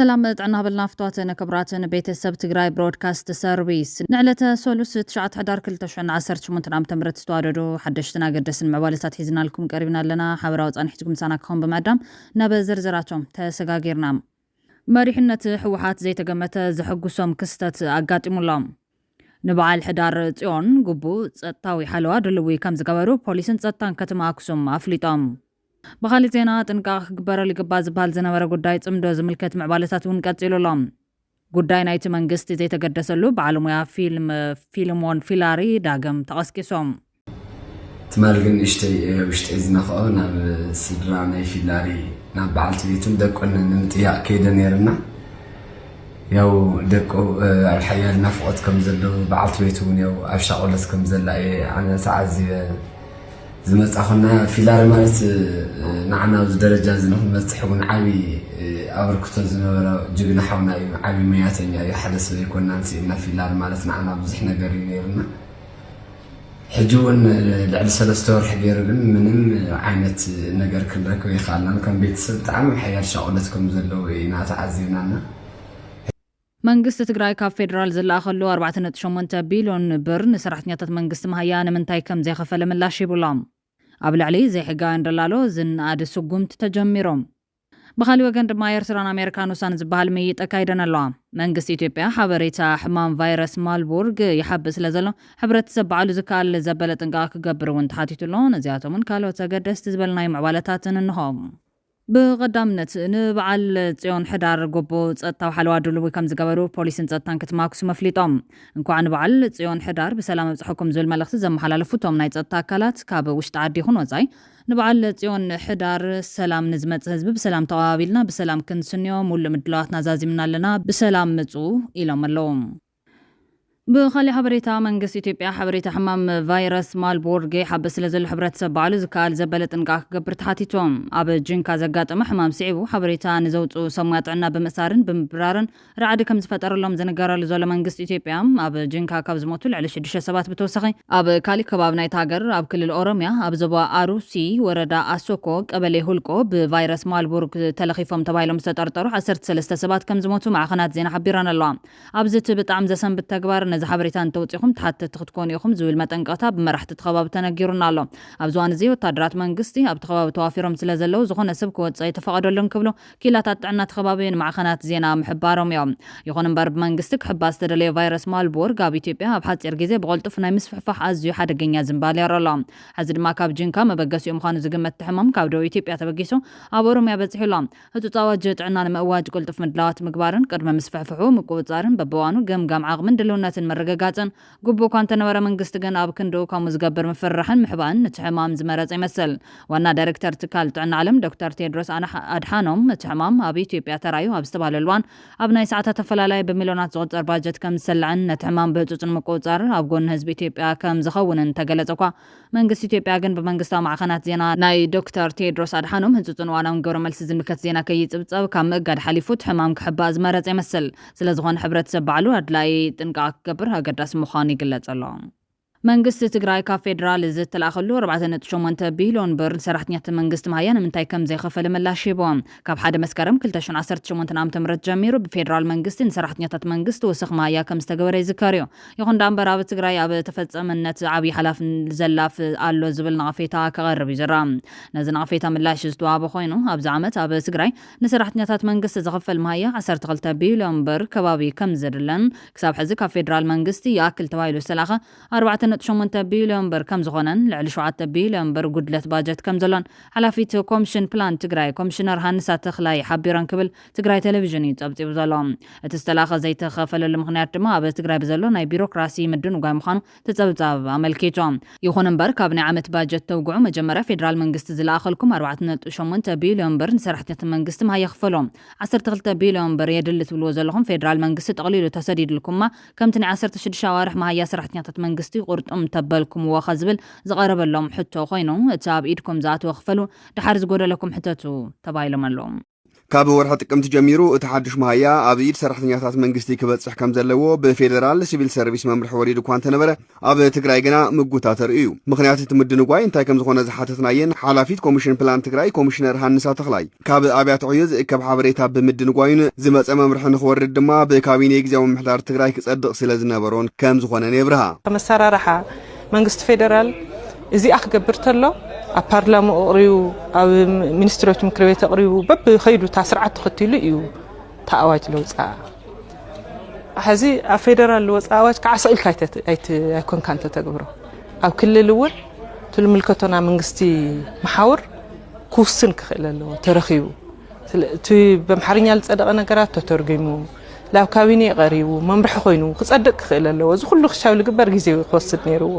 ሰላም ጥዕና ሃበልና ፍትዋትን ክቡራትን ቤተሰብ ትግራይ ብሮድካስት ሰርቪስ። ንዕለተ ሰሉስ ትሽዓተ ሕዳር ክልተ ሽሕን ዓሰርተ ሽሞንተን ዓመተ ምህረት ዝተዋደዱ ሓደሽትን ኣገደስን ምዕባለታት ሒዝናልኩም ቀሪብና ኣለና። ሓበራዊ ጻንሒትኩም ምሳና ክኸውን ብምዕዳም ናብ ዝርዝራቶም ተሰጋጊርና። መሪሕነት ህወሓት ዘይተገመተ ዘሐጉሶም ክስተት ኣጋጢሙሎም። ንበዓል ሕዳር ጽዮን ግቡእ ጸጥታዊ ሓለዋ ድልዊ ከም ዝገበሩ ፖሊስን ጸጥታን ከተማ ኣክሱም ኣፍሊጦም። ብኻሊእ ዜና ጥንቃቕ ክግበረሉ ይግባእ ዝበሃል ዝነበረ ጉዳይ ጽምዶ ዝምልከት ምዕባለታት እውን ቀጺሉ ኣሎ። ጉዳይ ናይቲ መንግስቲ ዘይተገደሰሉ በዓል ሞያ ፊልም ፊልሞን ፊላሪ ዳግም ተቐስቂሶም። ትማል ግን ንእሽተይ ውሽጠይ ዝነኽኦ ናብ ስድራ ናይ ፊላሪ ናብ በዓልቲ ቤቱን ደቁን ንምጥያቕ ከይደ ነይርና። ያው ደቁ ኣብ ሓያል ናፍቆት ከም ዘለዉ በዓልቲ ቤቱ እውን ያው ኣብ ሻቆለት ከም ዘላ እየ ኣነ ተዓዚበ ዝመጻኹና። ፊላሪ ማለት ንዓና ኣብዚ ደረጃ እዚ ንክንበጽሕ እውን ዓቢ ኣበርክቶ ዝነበሮ ጅግና ሓውና እዩ። ዓቢ መያተኛ እዩ። ሓደ ሰብ ኣይኮናን ስኢልና። ፊላሪ ማለት ንዓና ብዙሕ ነገር እዩ ነይርና። ሕጂ እውን ልዕሊ ሰለስተ ወርሒ ገይሩ ግን ምንም ዓይነት ነገር ክንረክብ ይኽኣልናን ከም ቤተሰብ ብጣዕሚ ሓያል ሻቆለት ከም ዘለዎ ኢና ተዓዚብናና። መንግስቲ ትግራይ ካብ ፌዴራል ዝለኣኸሉ ኣርባዕተ ነጥቢ ሸሞንተ ቢልዮን ብር ንሰራሕተኛታት መንግስቲ መሃያ ንምንታይ ከም ዘይኸፈለ ምላሽ ሂቡሎም። ኣብ ልዕሊ ዘይሕጋውያን ደላሎ ዝነኣድ ስጉምቲ ተጀሚሮም። ብኻሊእ ወገን ድማ ኤርትራን ኣሜሪካን ውሳነ ዝበሃል ምይይጥ ኣካይደን ኣለዋ። መንግስቲ ኢትዮጵያ ሓበሬታ ሕማም ቫይረስ ማልቡርግ ይሓብእ ስለ ዘሎ ሕብረተሰብ ባዕሉ ዝከኣል ዘበለ ጥንቃቐ ክገብር እውን ተሓቲቱ ኣሎ። ነዚኣቶምን ካልኦት ኣገደስቲ ዝበልናዮ ምዕባለታትን እንሆ። ብቐዳምነት ንበዓል ጽዮን ሕዳር ጎቦ ጸጥታዊ ሓለዋ ድልዊ ከም ዝገበሩ ፖሊስን ጸጥታን ከተማ ኣክሱም ኣፍሊጦም። እንኳዕ ንበዓል ጽዮን ሕዳር ብሰላም ኣብጽሐኩም ዝብል መልእኽቲ ዘመሓላለፉ እቶም ናይ ጸጥታ ኣካላት ካብ ውሽጢ ዓዲ ይኹን ወጻኢ ንበዓል ጽዮን ሕዳር ሰላም ንዝመጽእ ህዝቢ ብሰላም ተቐባቢልና ብሰላም ክንስንዮ ሙሉእ ምድላዋትና ዛዚምና ኣለና፣ ብሰላም ምጹ ኢሎም ኣለዉ። ብኻሊእ ሓበሬታ መንግስቲ ኢትዮጵያ ሓበሬታ ሕማም ቫይረስ ማልቦርግ ይሓብእ ስለ ዘሎ ሕብረተሰብ ባዕሉ ዝከኣል ዘበለ ጥንቃ ክገብር ተሓቲቶም። ኣብ ጂንካ ዘጋጠመ ሕማም ስዒቡ ሓበሬታ ንዘውፅኡ ሰብ ሞያ ጥዕና ብምእሳርን ብምብራርን ራዕዲ ከም ዝፈጠረሎም ዝንገረሉ ዘሎ መንግስቲ ኢትዮጵያ ኣብ ጂንካ ካብ ዝሞቱ ልዕሊ ሽዱሽተ ሰባት ብተወሳኺ ኣብ ካሊእ ከባቢ ናይቲ ሃገር ኣብ ክልል ኦሮሚያ ኣብ ዞባ ኣሩሲ ወረዳ ኣሶኮ ቀበሌ ሁልቆ ብቫይረስ ማልቦርግ ተለኺፎም ተባሂሎም ዝተጠርጠሩ ዓሰርተ ሰለስተ ሰባት ከም ዝሞቱ ማዕኸናት ዜና ሓቢረን ኣለዋ። ኣብዚ እቲ ብጣዕሚ ዘሰንብድ ተግባር ነዚ ሓበሬታ እንተውፂኹም ተሓተቲ ክትኮኑ ኢኹም ዝብል መጠንቀቕታ ብመራሕቲ እቲ ከባቢ ተነጊሩና ኣሎ። ኣብዚ እዋን እዚ ወታደራት መንግስቲ ኣብቲ ከባቢ ተዋፊሮም ስለ ዘለዉ ዝኾነ ሰብ ክወፅእ ኣይተፈቐደሉን ክብሉ ክኢላታት ጥዕና እቲ ከባቢ ንማዕኸናት ዜና ምሕባሮም እዮም። ይኹን እምበር ብመንግስቲ ክሕባእ ዝተደለየ ቫይረስ ማልቦርግ ኣብ ኢትዮጵያ ኣብ ሓፂር ግዜ ብቐልጡፍ ናይ ምስፍሕፋሕ ኣዝዩ ሓደገኛ ዝንባሌ ይረሎ። ሕዚ ድማ ካብ ጂንካ መበገሲኡ ምዃኑ ዝግመት እቲ ሕማም ካብ ደቡብ ኢትዮጵያ ተበጊሱ ኣብ ኦሮሚያ በፂሑ ኣሎ። ህጹጽ ኣዋጅ ጥዕና ንምእዋጅ ቅልጡፍ ምድላዋት ምግባርን ቅድመ ምስፍሕፍሑ ምቁጽጻርን በብእዋኑ ገምጋም ዓቕምን ድልውነትን ምርግጋጽን ግቡእ እኳ እንተነበረ መንግስቲ ግን ኣብ ክንድኡ ከምኡ ዝገብር ምፍርራሕን ምሕባእን ነቲ ሕማም ዝመረጸ ይመስል። ዋና ዳይሬክተር ትካል ጥዕና ዓለም ዶክተር ቴድሮስ ኣድሓኖም እቲ ሕማም ኣብ ኢትዮጵያ ተራእዩ ኣብ ዝተባህለሉ እዋን ኣብ ናይ ሰዓታት ኣፈላላይ ብሚልዮናት ዝቑጸር ባጀት ከም ዝሰልዕን ነቲ ሕማም ብህጹጽ ንምቁጽጻር ኣብ ጎኒ ህዝቢ ኢትዮጵያ ከም ዝኸውንን እንተገለጸ እኳ መንግስቲ ኢትዮጵያ ግን ብመንግስታዊ ማዕኸናት ዜና ናይ ዶክተር ቴድሮስ ኣድሓኖም ህጹጽን እዋናውን ግብረ መልሲ ዝምልከት ዜና ከይጽብጸብ ካብ ምእጋድ ሓሊፉ እቲ ሕማም ክሕባእ ዝመረጸ ይመስል። ስለዝኾነ ሕብረተሰብ ባዕሉ ኣድላዪ ጥንቃቐ ክገብር ኣገዳሲ ምዃኑ ይግለጽ ኣሎ። መንግስቲ ትግራይ ካብ ፌዴራል ዝተላእኸሉ ኣርባዕተ ነጥቢ ሸሞንተ ቢልዮን ብር ንሰራሕተኛታት መንግስቲ መሃያ ንምንታይ ከም ዘይኸፈለ ምላሽ ሂቡ። ካብ ሓደ መስከረም ክልተ ሽሕን ዓሰርተ ሸሞንተን ዓመተ ምህረት ጀሚሩ ብፌዴራል መንግስቲ ንሰራሕተኛታት መንግስቲ ወሰኽ መሃያ ከም ዝተገበረ ይዝከር እዩ። ይኹን ደኣ እምበር ኣብ ትግራይ ኣብ ተፈጸምነት ዓብዪ ሓላፍ ዘላፍ ኣሎ ዝብል ነቐፌታ ክቐርብ እዩ ዝረኣ። ነዚ ነቐፌታ ምላሽ ዝተዋሃበ ኮይኑ ኣብዚ ዓመት ኣብ ትግራይ ንሰራሕተኛታት መንግስቲ ዝኽፈል መሃያ ዓሰርተ ክልተ ቢልዮን ብር ከባቢ ከም ዘድለን ክሳብ ሕዚ ካብ ፌዴራል መንግስቲ ይኣክል ተባሂሉ ዝተላኸ ኣርባዕተ ነጥቢ ሸሞንተ ቢልዮን ብር ከም ዝኾነን ልዕሊ ሸውዓተ ቢልዮን ብር ጉድለት ባጀት ከም ዘሎን ሓላፊት ኮምሽን ፕላን ትግራይ ኮምሽነር ሃንሳ ተኽላይ ሓቢረን ክብል ትግራይ ቴሌቪዥን እዩ ጸብጺቡ ዘሎ። እቲ ዝተላኸ ዘይተኸፈለሉ ምኽንያት ድማ ኣብ ትግራይ ብዘሎ ናይ ቢሮክራሲ ምድንጓይ ምዃኑ እቲ ጸብጻብ ኣመልኪቱ። ይኹን እምበር ካብ ናይ ዓመት ባጀት ተውግዑ መጀመርያ ፌዴራል መንግስቲ ዝለኣኸልኩም ኣርባዕተ ነጥቢ ሸሞንተ ቢልዮን ብር ንሰራሕተኛታት መንግስቲ መሃያ ክፈሉ፣ ዓሰርተ ክልተ ቢልዮን ብር የድሊ ትብልዎ ዘለኹም ፌዴራል መንግስቲ ጠቕሊሉ ተሰዲድልኩማ ከምቲ ናይ ዓሰርተ ሽዱሽተ ኣዋርሕ መሃያ ሰራሕተኛታት መንግስቲ ቁርጡም ተበልኩምዎ ከ ዝብል ዝቐረበሎም ሕቶ ኮይኑ እቲ ኣብ ኢድኩም ዝኣተወ ክፈሉ፣ ደሓር ዝጎደለኩም ሕተቱ ተባሂሎም ኣለዉ። ካብ ወርሒ ጥቅምቲ ጀሚሩ እቲ ሓዱሽ መሃያ ኣብ ኢድ ሰራሕተኛታት መንግስቲ ክበጽሕ ከም ዘለዎ ብፌደራል ሲቪል ሰርቪስ መምርሒ ወሪዱ እኳ እንተነበረ፣ ኣብ ትግራይ ግና ምጉታ ተርእዩ። ምኽንያት እቲ ምድንጓይ እንታይ ከም ዝኾነ ዝሓተትናየን ሓላፊት ኮሚሽን ፕላን ትግራይ ኮሚሽነር ሃንሳ ተኽላይ፣ ካብ ኣብያተ ዕዮ ዝእከብ ሓበሬታ ብምድንጓዩን ዝመጸ መምርሒ ንኽወርድ ድማ ብካቢኔ ግዜያዊ ምምሕዳር ትግራይ ክጸድቕ ስለ ዝነበሮን ከም ዝኾነን የብርሃ። ከመሰራርሓ መንግስቲ ፌደራል እዚኣ ክገብር ተሎ ኣብ ፓርላማ ኣቕሪቡ፣ ኣብ ሚኒስትሮች ምክር ቤት ኣቕሪቡ፣ በብኸይዱ እታ ስርዓት ተኸቲሉ እዩ እታ ኣዋጅ ለውፅኣ። ሕዚ ኣብ ፌደራል ዝወፅእ ኣዋጅ ከዓ ስቕ ኢልካ ኣይተ-፣ ኣይት-፣ ኣይኮንካን ተተግብሮ። ኣብ ክልል እውን እቲ ዝምልከቶ ናይ መንግስቲ መሓውር ክውስን ክኽእል ኣለዎ፣ ተረኺቡ። ስለ-፣ እቲ ብኣምሓርኛ ዝፀደቐ ነገራት ተተርጒሙ፣ ናብ ካቢኔ ቀሪቡ፣ መምርሒ ኮይኑ ክፀድቕ ክኽእል ኣለዎ። እዚ ኩሉ ክሻብ ዝግበር ግዜ ክወስድ ነይርዎ።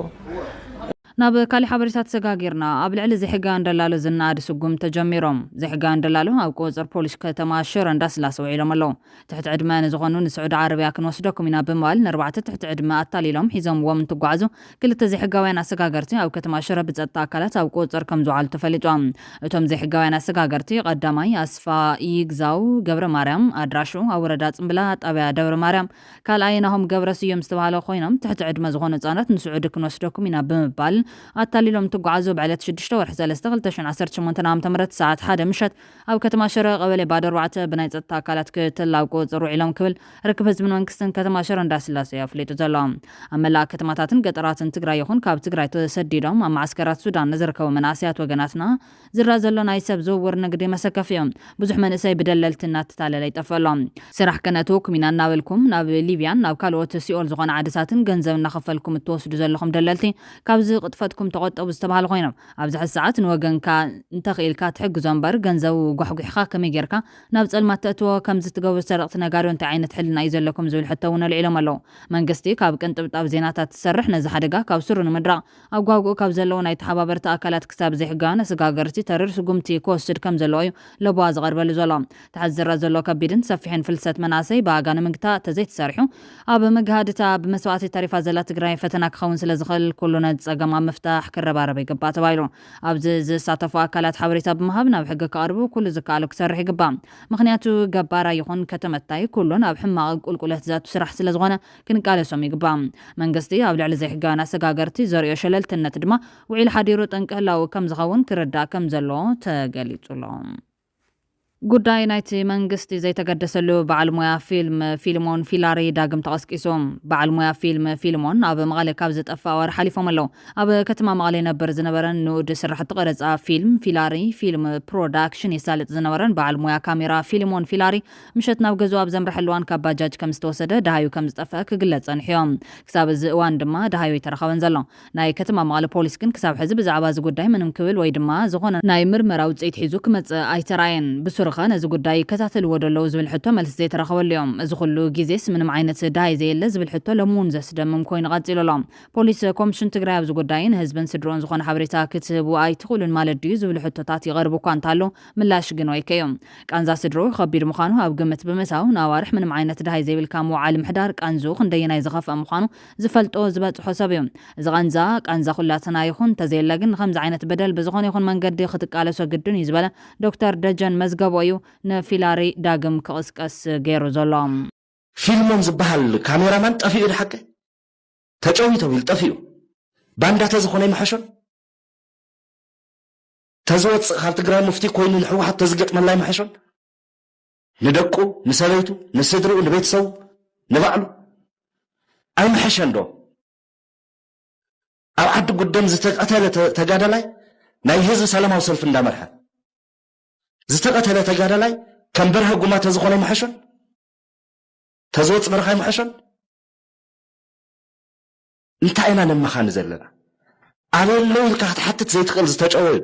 ናብ ካሊእ ሓበሬታ ተሰጋጊርና። ኣብ ልዕሊ ዘይሕጋውያን ደላሎ ዝነኣድ ስጉም ተጀሚሮም። ዘይሕጋውያን ደላሎ ኣብ ቁፅፅር ፖሊስ ከተማ ሽረ እንዳስላሰ ውዒሎም ኣለዉ። ትሕቲ ዕድመ ንዝኾኑ ንስዑዲ ዓረብያ ክንወስደኩም ኢና ብምባል ንኣርባዕተ ትሕቲ ዕድመ ኣታሊሎም ሒዞምዎም እንትጓዓዙ፣ ክልተ ዘይሕጋውያን ኣሰጋገርቲ ኣብ ከተማ ሽረ ብጸጥታ ኣካላት ኣብ ቁጽጽር ከም ዝውዓሉ ተፈሊጡ። እቶም ዘይሕጋውያን ኣሰጋገርቲ፣ ቀዳማይ ኣስፋ ይግዛው ገብረ ማርያም፣ ኣድራሹ ኣብ ወረዳ ጽምብላ፣ ጣብያ ደብረ ማርያም፣ ካልኣይ ናሆም ገብረ ስዩም ዝተባህለ ኮይኖም፣ ትሕቲ ዕድመ ዝኾኑ ህጻናት ንስዑዲ ክንወስደኩም ኢና ብምባል ኣታሊሎም እንትጓዓዙ፣ ብዕለት ሽዱሽተ ወርሒ ሰለስተ ክልተ ሽሕን ዓሰርተ ሸሞንተን ዓመተ ምህረት ሰዓት ሓደ ምሸት ኣብ ከተማ ሽረ ቀበሌ ባዶ ኣርባዕተ ብናይ ጸጥታ ኣካላት ክትትል ኣብ ቁጽጽር ውዒሎም ክብል ርክብ ህዝብን መንግስትን ከተማ ሽረ እንዳስላሴ ኣፍሊጡ ዘሎ። ኣብ መላእ ከተማታትን ገጠራትን ትግራይ ይኹን ካብ ትግራይ ተሰዲዶም ኣብ መዓስከራት ሱዳን ንዝርከቡ መናእሰያት ወገናትና ዝረኣ ዘሎ ናይ ሰብ ዝውውር ንግዲ መሰከፊ እዩ። ብዙሕ መንእሰይ ብደለልቲ እናተታለለ ይጠፍእ ኣሎ። ስራሕ ከነእትወኩም ኢና እናበልኩም ናብ ሊብያን ናብ ካልኦት ሲኦል ዝኾነ ዓድታትን ገንዘብ እናኸፈልኩም እትወስዱ ዘለኹም ደለልቲ፣ ካብዚ ቅጥፈትኩም ተቆጠቡ ዝተባሃሉ ኮይኖም፣ ኣብዚ ሕዚ ሰዓት ንወገንካ እንተኽኢልካ ትሕግዞ እምበር፣ ገንዘቡ ጓሕጒሕኻ ከመይ ጌርካ ናብ ጸልማት ተእትዎ? ከምዚ ትገብሩ ሰረቕቲ ነጋዶ እንታይ ዓይነት ሕልና እዩ ዘለኩም? ዝብል ሕቶ እውን ኣልዒሎም ኣለዉ። መንግስቲ ካብ ቅንጥብጣብ ዜናታት ዝሰርሕ፣ ነዚ ሓደጋ ካብ ስሩ ንምድራቕ ኣብ ጓጉኡ ካብ ዘለዉ ናይ ተሓባበርቲ ኣካላት ክሳብ ዘይሕጋውያን ኣሰጋገርቲ ተሪር ስጉምቲ ክወስድ ከም ዘለዎ እዩ ለበዋ ዝቐርበሉ ዘሎ። ትሕዚ ዝረኣ ዘሎ ከቢድን ሰፊሕን ፍልሰት መናእሰይ ብኣጋ ንምግታእ ተዘይተሰሪሑ፣ ኣብ መግሃድታ ብመስዋእቲ ተሪፋ ዘላ ትግራይ ፈተና ክኸውን ስለ ዝኽእል፣ ኩሉ ነዚ ጸገም ኣብ ምፍታሕ ክረባረብ ይግባእ ተባሂሉ። ኣብዚ ዝሳተፉ ኣካላት ሓበሬታ ብምሃብ ናብ ሕጊ ክቐርቡ ኩሉ ዝከኣሎ ክሰርሕ ይግባእ። ምኽንያቱ ገባራይ ይኹን ከተመታይ ኩሉን ኣብ ሕማቕ ቁልቁለት ዘእቱ ስራሕ ስለ ዝኾነ ክንቃለሶም ይግባእ። መንግስቲ ኣብ ልዕሊ ዘይሕጋውያን ኣሰጋገርቲ ዘርእዮ ሸለልትነት ድማ ውዒል ሓዲሩ ጠንቂ ህላው ከም ዝኸውን ክርዳእ ከም ዘለዎ ተገሊጹ ኣሎ። ጉዳይ ናይቲ መንግስቲ ዘይተገደሰሉ በዓል ሞያ ፊልም ፊልሞን ፊላሪ ዳግም ተቐስቂሱ። በዓል ሞያ ፊልም ፊልሞን ኣብ መቐለ ካብ ዝጠፍእ ኣዋርሕ ሓሊፎም ኣለዉ። ኣብ ከተማ መቐለ ይነብር ዝነበረን ንኡድ ስራሕቲ ቀረጻ ፊልም ፊላሪ ፊልም ፕሮዳክሽን የሳልጥ ዝነበረን በዓል ሞያ ካሜራ ፊልሞን ፊላሪ ምሸት ናብ ገዝኡ ኣብ ዘምርሐሉ እዋን ካብ ባጃጅ ከም ዝተወሰደ ደሃዩ ከም ዝጠፍአ ክግለጽ ጸኒሑ እዩ። ክሳብ እዚ እዋን ድማ ደሃዩ ኣይተረኸበን ዘሎ። ናይ ከተማ መቐለ ፖሊስ ግን ክሳብ ሕዚ ብዛዕባ እዚ ጉዳይ ምንም ክብል ወይ ድማ ዝኾነ ናይ ምርመራ ውፅኢት ሒዙ ክመፅእ ኣይተራእየን። ብሱሩኸ ነዚ ጉዳይ ይከታተልዎ ዶ ኣለዉ ዝብል ሕቶ መልሲ ዘይተረኸበሉ እዮም። እዚ ኩሉ ግዜስ ምንም ዓይነት ደሃይ ዘየለ ዝብል ሕቶ ሎሚ እውን ዘስደምም ኮይኑ ቀፂሉ ኣሎ። ፖሊስ ኮሚሽን ትግራይ ኣብዚ ጉዳይ ንህዝብን ስድርኡን ዝኾነ ሓበሬታ ክትህቡ ኣይትኽእሉን ማለት ድዩ ዝብሉ ሕቶታት ይቐርቡ እኳ እንተሃለዉ ምላሽ ግን ወይከ እዩ። ቃንዛ ስድርኡ ከቢድ ምዃኑ ኣብ ግምት ብምእታው ንኣዋርሕ ምንም ዓይነት ደሃይ ዘይብልካ ምውዓል ምሕዳር ቃንዝኡ ክንደየናይ ዝኸፍአ ምዃኑ ዝፈልጦ ዝበጽሖ ሰብ እዩ። እዚ ቃንዛ፣ ቃንዛ ኩላትና ይኹን እንተዘየለ ግን ንኸምዚ ዓይነት በደል ብዝኾነ ይኹን መንገዲ ክትቃለሶ ግድን እዩ ዝበለ ዶክተር ደጀን መዝገቦ እዩ ንፊላሪ ዳግም ክቕስቀስ ገይሩ ዘሎ። ፊልሞን ዝበሃል ካሜራማን ጠፊኡ ድሓቀ ተጨዊቶ ቢል ጠፊኡ። ባንዳ ተዝኾነ ይምሐሾን ተዝወፅእ ካብ ትግራይ ሙፍቲ ኮይኑ ንሕወሓት ተዝገጥመላ ይምሐሾን ንደቁ ንሰበይቱ ንስድርኡ ንቤተሰቡ ንባዕሉ ኣይምሐሸን ዶ? ኣብ ዓዲ ጉደም ዝተቀተለ ተ- ተጋዳላይ ናይ ህዝቢ ሰላማዊ ሰልፊ እንዳመርሐ ዝተቀተለ ተጋዳላይ ከም በርሀ ጉማ ተዝኾነ ይምሐሾን ተዝወፅ በረኻ ይምሐሾን? እንታይ ኢና ነመኻኒ ዘለና? ኣበይ ኣለዉ ኢልካ ክትሓትት ዘይትኽእል ዝተጨወዩ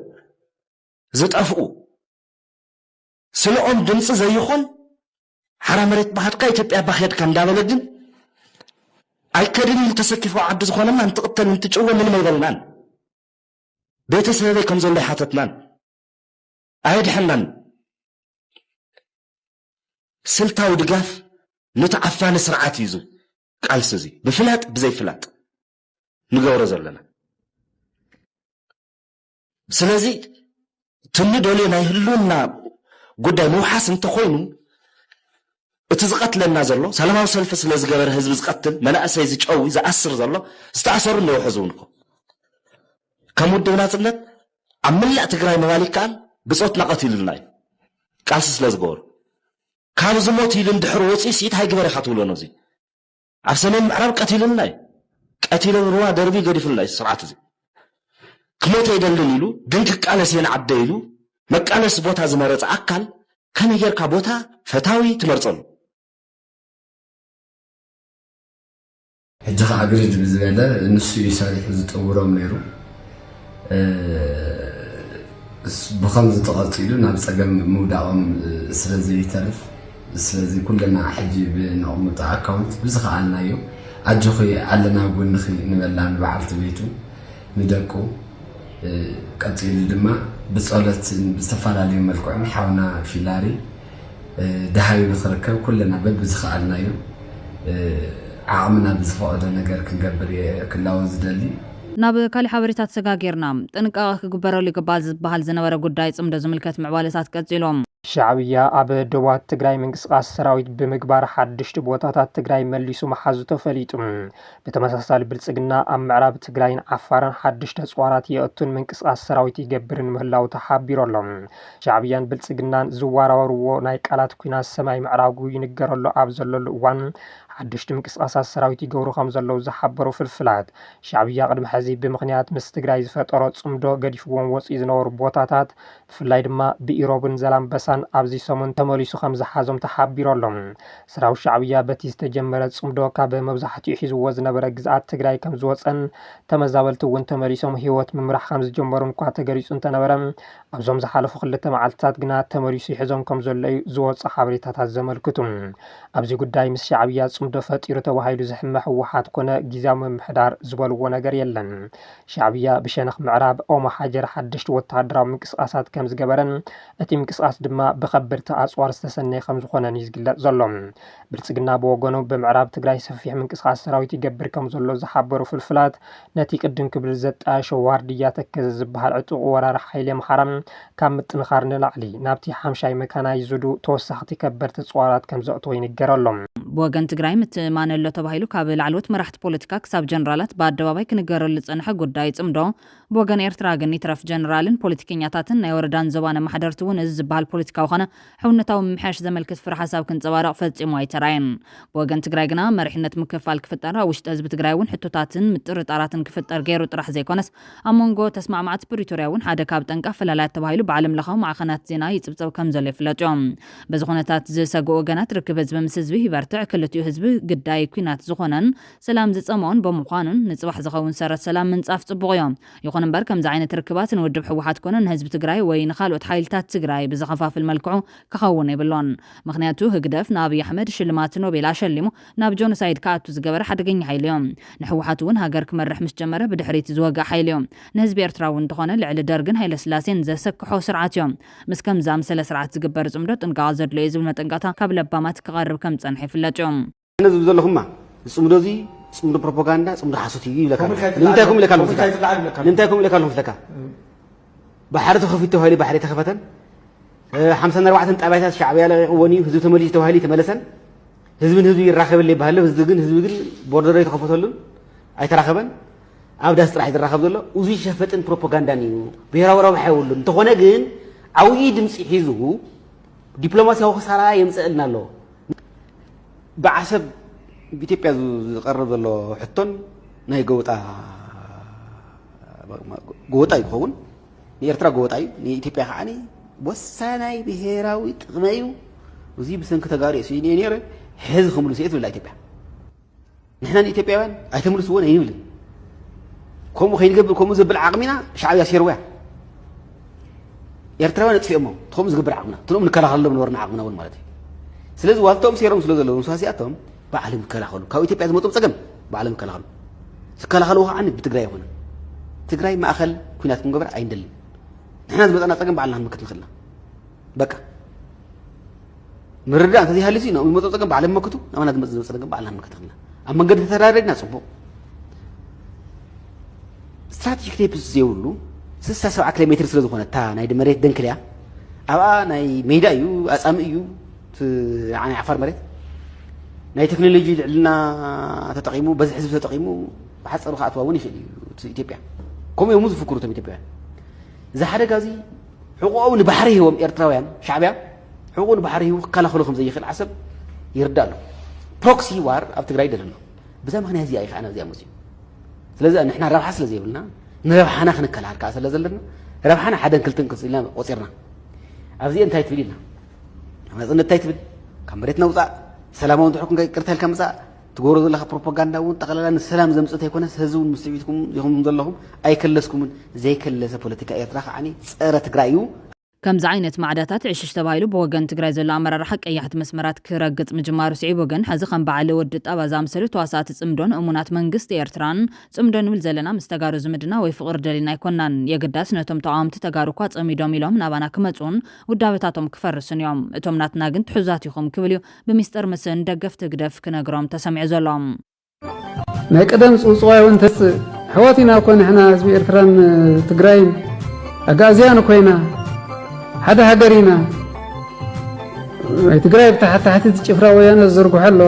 ዝጠፍኡ ስለኦም ድምፂ ዘይኾን ሓራ መሬት ባሃድካ ኢትዮጵያ ባሄድካ እንዳበለ ግን ኣይከድን ኢሉ ተሰኪፉ ዓዲ ዝኾነና እንትቕተል እንትጭወ ምንም ኣይበልናን። ቤተሰበይ ከም ዘሎ ኣይሓተትናን። ኣየድሐናን። ስልታዊ ድጋፍ ነቲ ዓፋኒ ስርዓት እዩ እዚ ቃልሲ እዚ ብፍላጥ ብዘይፍላጥ ንገብሮ ዘለና። ስለዚ ትንደልዮ ናይ ህልውና ጉዳይ ምውሓስ እንተኾይኑ፣ እቲ ዝቐትለና ዘሎ፣ ሰላማዊ ሰልፊ ስለ ዝገበረ ህዝቢ ዝቐትል፣ መናእሰይ ዝጨዊ፣ ዝኣስር ዘሎ፣ ዝተኣሰሩ እነው ሕዚ እውን እኮ። ከም ውድብ ናጽነት ኣብ መላእ ትግራይ ምባል ይከኣል፣ ብጾትና ቀቲሉልና እዩ። ቃልሲ ስለ ዝገበሩ። ካብ ዝሞት ኢሉ እንድሕር ወፂኡ ሲ እንታይ ግበር ኢኻ ትብሎ ነዚ? ኣብ ሰሜን ምዕራብ ቀቲሉልና እዩ። ቀቲሉ ሩባ ደርቢ ገዲፉልና እዩ ስርዓት እዚ። ክሞት ኣይደልን ኢሉ፣ ግን ክቃለስ እየ ንዓደ ኢሉ፣ መቃለሲ ቦታ ዝመረጸ ኣካል ከመይ ጌርካ ቦታ ፈታዊ ትመርጸሉ? ሕጂ ከዓ ግርድ ብዝበለ ንሱ እዩ ሰሪሑ ዝጥውሮም ነይሩ። እ፣ ስ-፣ ብኸምዚ ተቐጺሉ ናብ ጸገም ምውዳቖም፣ እ፣ ስለ ዘይተርፍ፣ ስለዚ ኩልና ሕጂ ብነቕምጦ ኣካውንት ብዝኸኣልናዮ ኣጆኺ ኣለና ኣብ ጎንኺ ንበላ ንበዓልቲ ቤቱ፣ ንደቁ፣ እ፣ ቀጺሉ ድማ ብጸሎትን ብዝተፈላለዩ መልክዑን ሓውና ፊላሪ፣ እ፣ ደሃዩ ንኽርከብ ኩልና በብዝኸኣልናዮ፣ እ፣ ዓቕምና ብዝፈቐዶ ነገር ክንገብር እየ ክላወ ዝደሊ። ናብ ካሊእ ሓበሬታ ተሰጋጊርና። ጥንቃቐ ክግበረሉ ይግባእ ዝበሃል ዝነበረ ጉዳይ ጽምዶ ዝምልከት ምዕባለታት ቀጺሎም። ሻዕብያ ኣብ ደቡባት ትግራይ ምንቅስቓስ ሰራዊት ብምግባር ሓድሽቲ ቦታታት ትግራይ መሊሱ ምሓዙ ተፈሊጡ። ብተመሳሳሊ ብልጽግና ኣብ ምዕራብ ትግራይን ዓፋርን ሓድሽ ተጽዋራት የእቱን ምንቅስቓስ ሰራዊት ይገብርን ምህላው ተሓቢሩ ኣሎ። ሻዕብያን ብልጽግናን ዝወራወርዎ ናይ ቃላት ኲናት ሰማይ ምዕራጉ ይንገረሉ ኣብ ዘለሉ እዋን፣ ሓድሽቲ ምንቅስቓሳት ሰራዊት ይገብሩ ከም ዘለዉ ዝሓበሩ ፍልፍላት፣ ሻዕብያ ቅድሚ ሕዚ ብምኽንያት ምስ ትግራይ ዝፈጠሮ ጽምዶ ገዲፍዎም ወፂኡ ዝነበሩ ቦታታት፣ ብፍላይ ድማ ብኢሮብን ዘላምበሳን ኣብዚ ሰሙን ተመሊሱ ከም ዝሓዞም ተሓቢሩ ኣሎ። ሰራዊት ሻዕብያ በቲ ዝተጀመረ ጽምዶ ካብ መብዛሕትኡ ሒዝዎ ዝነበረ ግዝኣት ትግራይ ከም ዝወፀን ተመዛበልቲ እውን ተመሊሶም ህይወት ምምራሕ ከም ዝጀመሩን እኳ ተገሊጹ እንተነበረ፣ ኣብዞም ዝሓለፉ ክልተ መዓልትታት ግና ተመሊሱ ይሕዞም ከም ዘሎ እዩ ዝወፁ ሓበሬታታት ዘመልክቱ። ኣብዚ ጉዳይ ምስ ሻዕብያ ጽምዶ ፈጢሩ ተባሂሉ ዝሕመ ህወሓት ኮነ ግዝያዊ ምምሕዳር ዝበልዎ ነገር የለን። ሻዕብያ ብሸነኽ ምዕራብ ኦሞ ሓጀር ሓደሽቲ ወተሃደራዊ ምንቅስቓሳት ከም ዝገበረን እቲ ምንቅስቓስ ድማ ብኸበድቲ ኣጽዋር ዝተሰነየ ከም ዝኾነን እዩ ዝግለጽ ዘሎ። ብልጽግና ብወገኑ ብምዕራብ ትግራይ ሰፊሕ ምንቅስቓስ ሰራዊት ይገብር ከም ዘሎ ዝሓበሩ ፍልፍላት፣ ነቲ ቅድም ክብል ዘጣየሾ ዋርድያ ተከዘ ዝበሃል ዕጡቕ ወራሪ ሓይሊ ኣምሓራ ካብ ምጥንኻር ንላዕሊ ናብቲ ሓምሻይ መካናይዝዱ ተወሳኽቲ ከበድቲ ኣጽዋራት ከም ዘእተወ ይንገረሎም። ብወገን ትግራይ ምትእምማን ኣሎ ተባሂሉ ካብ ላዕለዎት መራሕቲ ፖለቲካ ክሳብ ጀነራላት ብኣደባባይ ክንገረሉ ዝጸንሐ ጉዳይ ጽምዶ ብወገን ኤርትራ ግን ይትረፍ ጀነራልን ፖለቲከኛታትን ናይ ወረዳን ዞባን ኣመሓደርቲ እውን እዚ ዝበሃል ፖለቲካዊ ኾነ ሕውነታዊ ምምሕያሽ ዘመልክት ፍረ ሓሳብ ክንጸባረቕ ፈጺሙ ኣይተራእየን። ብወገን ትግራይ ግና መሪሕነት ምክፍፋል ክፍጠር፣ ኣብ ውሽጢ ህዝቢ ትግራይ እውን ሕቶታትን ምጥርጣራትን ክፍጠር ገይሩ ጥራሕ ዘይኮነስ ኣብ መንጎ ተስማዕማዕቲ ፕሪቶርያ እውን ሓደ ካብ ጠንቂ ኣፈላላያት ተባሂሉ ብዓለም ለኻዊ ማዕኸናት ዜና ይጽብጸብ ከም ዘሎ ይፍለጥ እዩ። በዚ ኩነታት ዝሰግኡ ወገናት ርክብ ህዝቢ ምስ ህዝቢ ይበርትዕ፣ ክልቲኡ ህዝቢ ግዳይ ኲናት ዝኾነን ሰላም ዝጸምኦን ብምዃኑን ንጽባሕ ዝኸውን ሰረት ሰላም ምንጻፍ ጽቡቕ እዩ። ይኹን እምበር ከምዚ ዓይነት ርክባት ንውድብ ህወሓት ኮነ ንህዝቢ ትግራይ ወይ ንኻልኦት ሓይልታት ትግራይ ብዝኸፋፍል መልክዑ ክኸውን የብሎን። ምኽንያቱ ህግደፍ ንኣብይ ኣሕመድ ሽልማት ኖቤል ኣሸሊሙ ናብ ጆኖሳይድ ክኣቱ ዝገበረ ሓደገኛ ሓይሊ እዩ። ንህወሓት እውን ሃገር ክመርሕ ምስ ጀመረ ብድሕሪት ዝወግእ ሓይሊ እዩ። ንህዝቢ ኤርትራ እውን እንተኾነ ልዕሊ ደርግን ሃይለስላሴን ዘሰክሖ ስርዓት እዩ። ምስ ከምዚ ኣምሰለ ስርዓት ዝግበር ጽምዶ ጥንቃቐ ዘድልዮ እዩ ዝብል መጠንቀቕታ ካብ ለባማት ክቐርብ ከም ዝጸንሐ ይፍለጥ እዩ። ኣነ ዝብል ዘለኹማ፣ እዚ ጽምዶ እዚ ጽምዶ ፕሮፓጋንዳ፣ ጽምዶ ሓሶት እዩ ይብለካ ኣለኹ። ንምንታይ ከምኡ ኢለካ ኣለኹ? ንምንታይ ከምኡ ኢለካ ኣለኹ? ባሕሪ ተኸፊቱ ተባሂሉ ባሕሪ ተኸፈተን፣ እ፣ ሓምሳን ኣርባዕተን ጣብያታት ሻዕብያ ለቒቕዎን እዩ፣ ህዝቢ ተመሊሱ ተባሂሉ ተመለሰን። ህዝቢ ንህዝቢ ይራኸበሉ ይበሃል ኣሎ፣ ህዝቢ ግን፣ ህዝቢ ግን ቦርደር ኣይተኸፈተሉን ኣይተራኸበን። ኣብ ዳስ ጥራሕ ዝራኸብ ዘሎ። እዚ ሸፈጥን ፕሮፓጋንዳን እዩ። ብሄራዊ ረብሓ የብሉን። እንተኾነ ግን ዓብዪ ድምፂ ሒዙ ዲፕሎማሲያዊ ክሳራ የምፀእልና ኣሎ። ብዓሰብ ብኢትዮጵያ ዝ-፣ ዝቐርብ ዘሎ ሕቶን ናይ ጎበጣ፣ ጎበጣ እዩ ዝኸውን። ንኤርትራ ጎበጣ እዩ፣ ንኢትዮጵያ ከዓ ወሳናይ ብሄራዊ ጥቕመ እዩ። እዚ ብሰንኪ ተጋሩ እዩ ስኢነ ነይረ፣ ሕዚ ክምልሶ እየ ትብላ ኢትዮጵያ። ንሕና ንኢትዮጵያውያን ኣይተምልስዎን ኣይንብልን። ከምኡ ከይንገብር፣ ከምኡ ዘብል ዓቕሚና ሻዕብያ ሴርዎ እያ። ኤርትራውያን ኣጥፊኦሞ፣ እቲ ከምኡ ዝገብር ዓቕምና፣ እቶም ንከላኸለሎም ነበርና ዓቕምና እውን ማለት እዩ። ስለዚ ዋልታኦም ሴሮም ስለ ዘለዉ፣ ንሱ ሃሲኣቶም ባዕሎም ይከላኸሉ። ካብ ኢትዮጵያ ዝመጡ ጸገም ባዕሎም ይከላኸሉ። ዝከላኸልዎ ከዓ ብትግራይ ኣይኮነን። ትግራይ ማእኸል ኲናት ክንገብር ኣይንደልን። ንሕና ዝመጸና ጸገም ባዕልና ክንምክት ንኽእል ኢና። በቃ። ምርዳእ እንተዘይሃልዩ፣ ንኦም ዝመጽኦ ጸገም ባዕሎም ይመክቱ፣ ንኣና ዝመጽእ ዝመጽእ ጸገም ባዕልና ክንምክት ንኽእል ኢና። ኣብ መንገዲ ተደራሪድና ጽቡቕ። ስትራቴጂክ ቴፕስ ዘይብሉ ስሳ ሰብዓ ኪሎ ሜትር ስለ ዝኾነ፣ እታ ናይ መሬት ደንክልያ፣ ኣብኣ ናይ ሜዳ እዩ፣ ኣጻምእ እዩ። እቲ ዓፋር መሬት ናይ ቴክኖሎጂ ልዕልና ተጠቒሙ፣ በዚ ህዝቢ ተጠቒሙ ብሓፂሩ ክኣትዋ እውን ይኽእል እዩ። እቲ ኢትዮጵያ ከምኡ እዮም ዝፍክሩ እቶም ኢትዮጵያውያን። እዚ ሓደጋ እዚ ሕቑኦም ንባሕሪ ሂቦም ኤርትራውያን ሻዕብያ ሕቑኡ ንባሕሪ ሂቡ ክከላኸሉ ከም ዘይኽእል ዓሰብ ይርዳእ ኣሎ። ፕሮክሲ ዋር ኣብ ትግራይ ደለሎ። ብዛ ምኽንያት እዚኣ እዩ ከዓ ናብዚኣ መፅኡ። ስለዚ ንሕና ረብሓ ስለ ዘይብልና ንረብሓና ክንከላኸል ከዓ ስለ ዘለና ረብሓና ሓደን ክልተን ክልተ ኢልና ቆፂርና ኣብዚ እንታይ ትብል ኢልና ናጽነት እንታይ ትብል ካብ መሬትና ውፃእ ሰላማዊ እንድሕር ኮንካ ይቅርታ ኢልካ ምፃእ ትገብሮ ዘለካ ፕሮፓጋንዳ እውን ጠቕላላ ንሰላም ዘምፅእ ኣይኮነስ ህዝቢ እውን ምስዒትኩም ኢኹም ዘለኹም ኣይከለስኩምን ዘይከለሰ ፖለቲካ ኤርትራ ከዓ ፀረ ትግራይ እዩ። ከምዚ ዓይነት ማዕዳታት ዕሽሽ ተባሂሉ ብወገን ትግራይ ዘሎ ኣመራርሓ ቀያሕቲ መስመራት ክረግፅ ምጅማሩ ስዒቡ ግን ሕዚ ከም በዓል ወዲ ጣባ ዝኣምሰሉ ተዋሳእቲ ፅምዶን እሙናት መንግስቲ ኤርትራን ፅምዶ ንብል ዘለና ምስ ተጋሩ ዝምድና ወይ ፍቕሪ ደሊና ኣይኮናን። የግዳስ ነቶም ተቓወምቲ ተጋሩ እኳ ፀሚዶም ኢሎም ናባና ክመፁን ውዳበታቶም ክፈርስን እዮም። እቶም ናትና ግን ትሑዛት ኢኹም ክብል እዩ ብሚስጥር ምስ ንደገፍቲ ህግደፍ ክነግሮም ተሰሚዑ ዘሎ። ናይ ቀደም ፅውፅዋይ እውን ተፅእ ኣሕዋት ኢና እኮ ንሕና ህዝቢ ኤርትራን ትግራይን ኣጋእዝያን እኮ ኢና ሓደ ሃገር ኢና ናይ ትግራይ ብታሕታሕቲ እቲ ጭፍራ ወያነ ዝዝርግሖ ኣሎ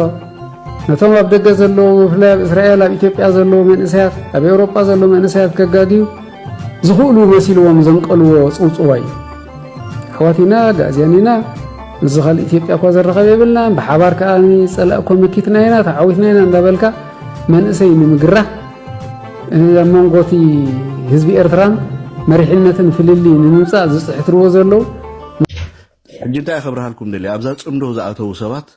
ነቶም ኣብ ደገ ዘለዉ ብፍላይ ኣብ እስራኤል ኣብ ኢትዮጵያ ዘለዉ መንእሰያት ኣብ ኤውሮጳ ዘለዉ መንእሰያት ከጋግዩ ዝኽእሉ መሲልዎም ዘንቀልዎ ፅውፅዋይ እዩ ኣሕዋት ኢና ኣጋእዝያን ኢና ምስዚ ካልእ ኢትዮጵያ እኳ ዘራኸብ የብልናን ብሓባር ከዓ ጸላእ እኮ መኪትና ኢና ተዓዊትና ኢና እንዳበልካ መንእሰይ ንምግራህ ኣብ መንጎ እቲ ህዝቢ ኤርትራን መሪሕነትን ፍልልይ ንምምጻእ ዝጽሕትርዎ ዘለዉ ሕጂ እንታይ ክብርሃልኩም ደልየ ኣብዛ ፅምዶ ዝኣተዉ ሰባት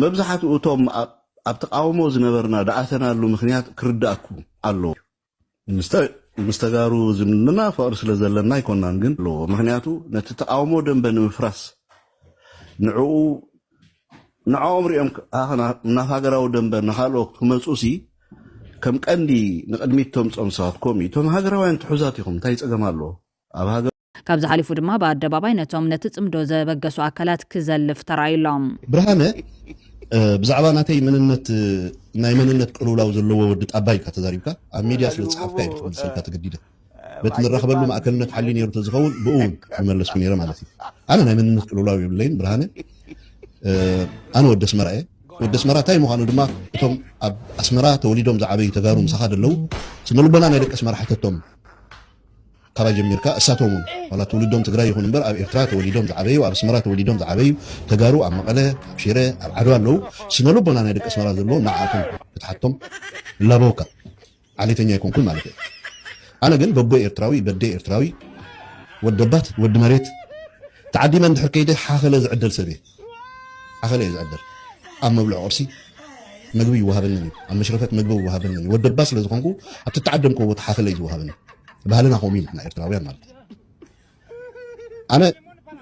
መብዛሕትኡ እቶም ኣብ ተቃውሞ ዝነበርና ድኣተናሉ ምክንያት ክርዳእኩ ኣለዎ ምስ ተጋሩ ዝምድና ፍቕሪ ስለ ዘለና ኣይኮናን ግን ኣለዎ ምክንያቱ ነቲ ተቃውሞ ደንበ ንምፍራስ ንዕኡ ንዕኦም ሪኦም ናብ ሃገራዊ ደንበ ንካልኦ ክመፁ ሲ ከም ቀንዲ ንቅድሚት ተምፅኦም ሰባት ከምኡ እዩ እቶም ሃገራውያን ትሑዛት ኢኹም እንታይ ፀገም ኣለዎ ኣብ ሃገር ካብዚ ሓሊፉ ድማ ብኣደባባይ ነቶም ነቲ ፅምዶ ዘበገሱ ኣካላት ክዘልፍ ተራእዩ ኣሎ። ብርሃነ ብዛዕባ ናተይ መንነት ናይ መንነት ቅልውላው ዘለዎ ወዲ ጣባ ኢልካ ተዛሪብካ ኣብ ሚድያ ስለ ዝፀሓፍካ እየ ክምልሰልካ ተገዲደ በቲ ንራኸበሉ ማእከልነት ሓልዩ ነይሩ ተዝኸውን ብኡ እውን ምመለስኩ ነይረ ማለት እዩ ኣነ ናይ መንነት ቅልውላው የብለይን ብርሃነ ኣነ ወዲ ኣስመራ እየ ወዲ ኣስመራ እንታይ ምዃኑ ድማ እቶም ኣብ ኣስመራ ተወሊዶም ዝዓበዩ ተጋሩ ምሳኻ ደለዉ ስነልቦና ናይ ደቂ ኣስመራ ሓተቶም ካባይ ጀሚርካ እሳቶም እውን ዋላ ትውልዶም ትግራይ ይኹን እምበር ኣብ ኤርትራ ተወሊዶም ዝዓበዩ ኣብ ኣስመራ ተወሊዶም ዝዓበዩ ተጋሩ ኣብ መቐለ ኣብ ሽረ ኣብ ዓድዋ ኣለዉ ስነ ልቦና ናይ ደቂ ኣስመራ ዘለዎም ንዓኣቶም ክትሓቶም እላበወካ ዓሌተኛ ኣይኮንኩን ማለት እየ ኣነ ግን በቦ ኤርትራዊ በደ ኤርትራዊ ወደባት ወዲ መሬት ተዓዲመ እንድሕር ከይደ ሓኸለ ዝዕደል ሰብ እየ ሓኸለ እየ ዝዕደል ኣብ መብልዕ ቁርሲ መግቢ ይወሃበንን እዩ ኣብ መሽረፈት መግቢ ይወሃበንን እዩ ወደባ ስለ ዝኾንኩ ኣብቲ ተዓደምክዎ ቦታ ሓኸለ እዩ ዝወሃበኒ ባህልና ከምኡ እዩ ንሕና ኤርትራውያን ማለት እዩ ኣነ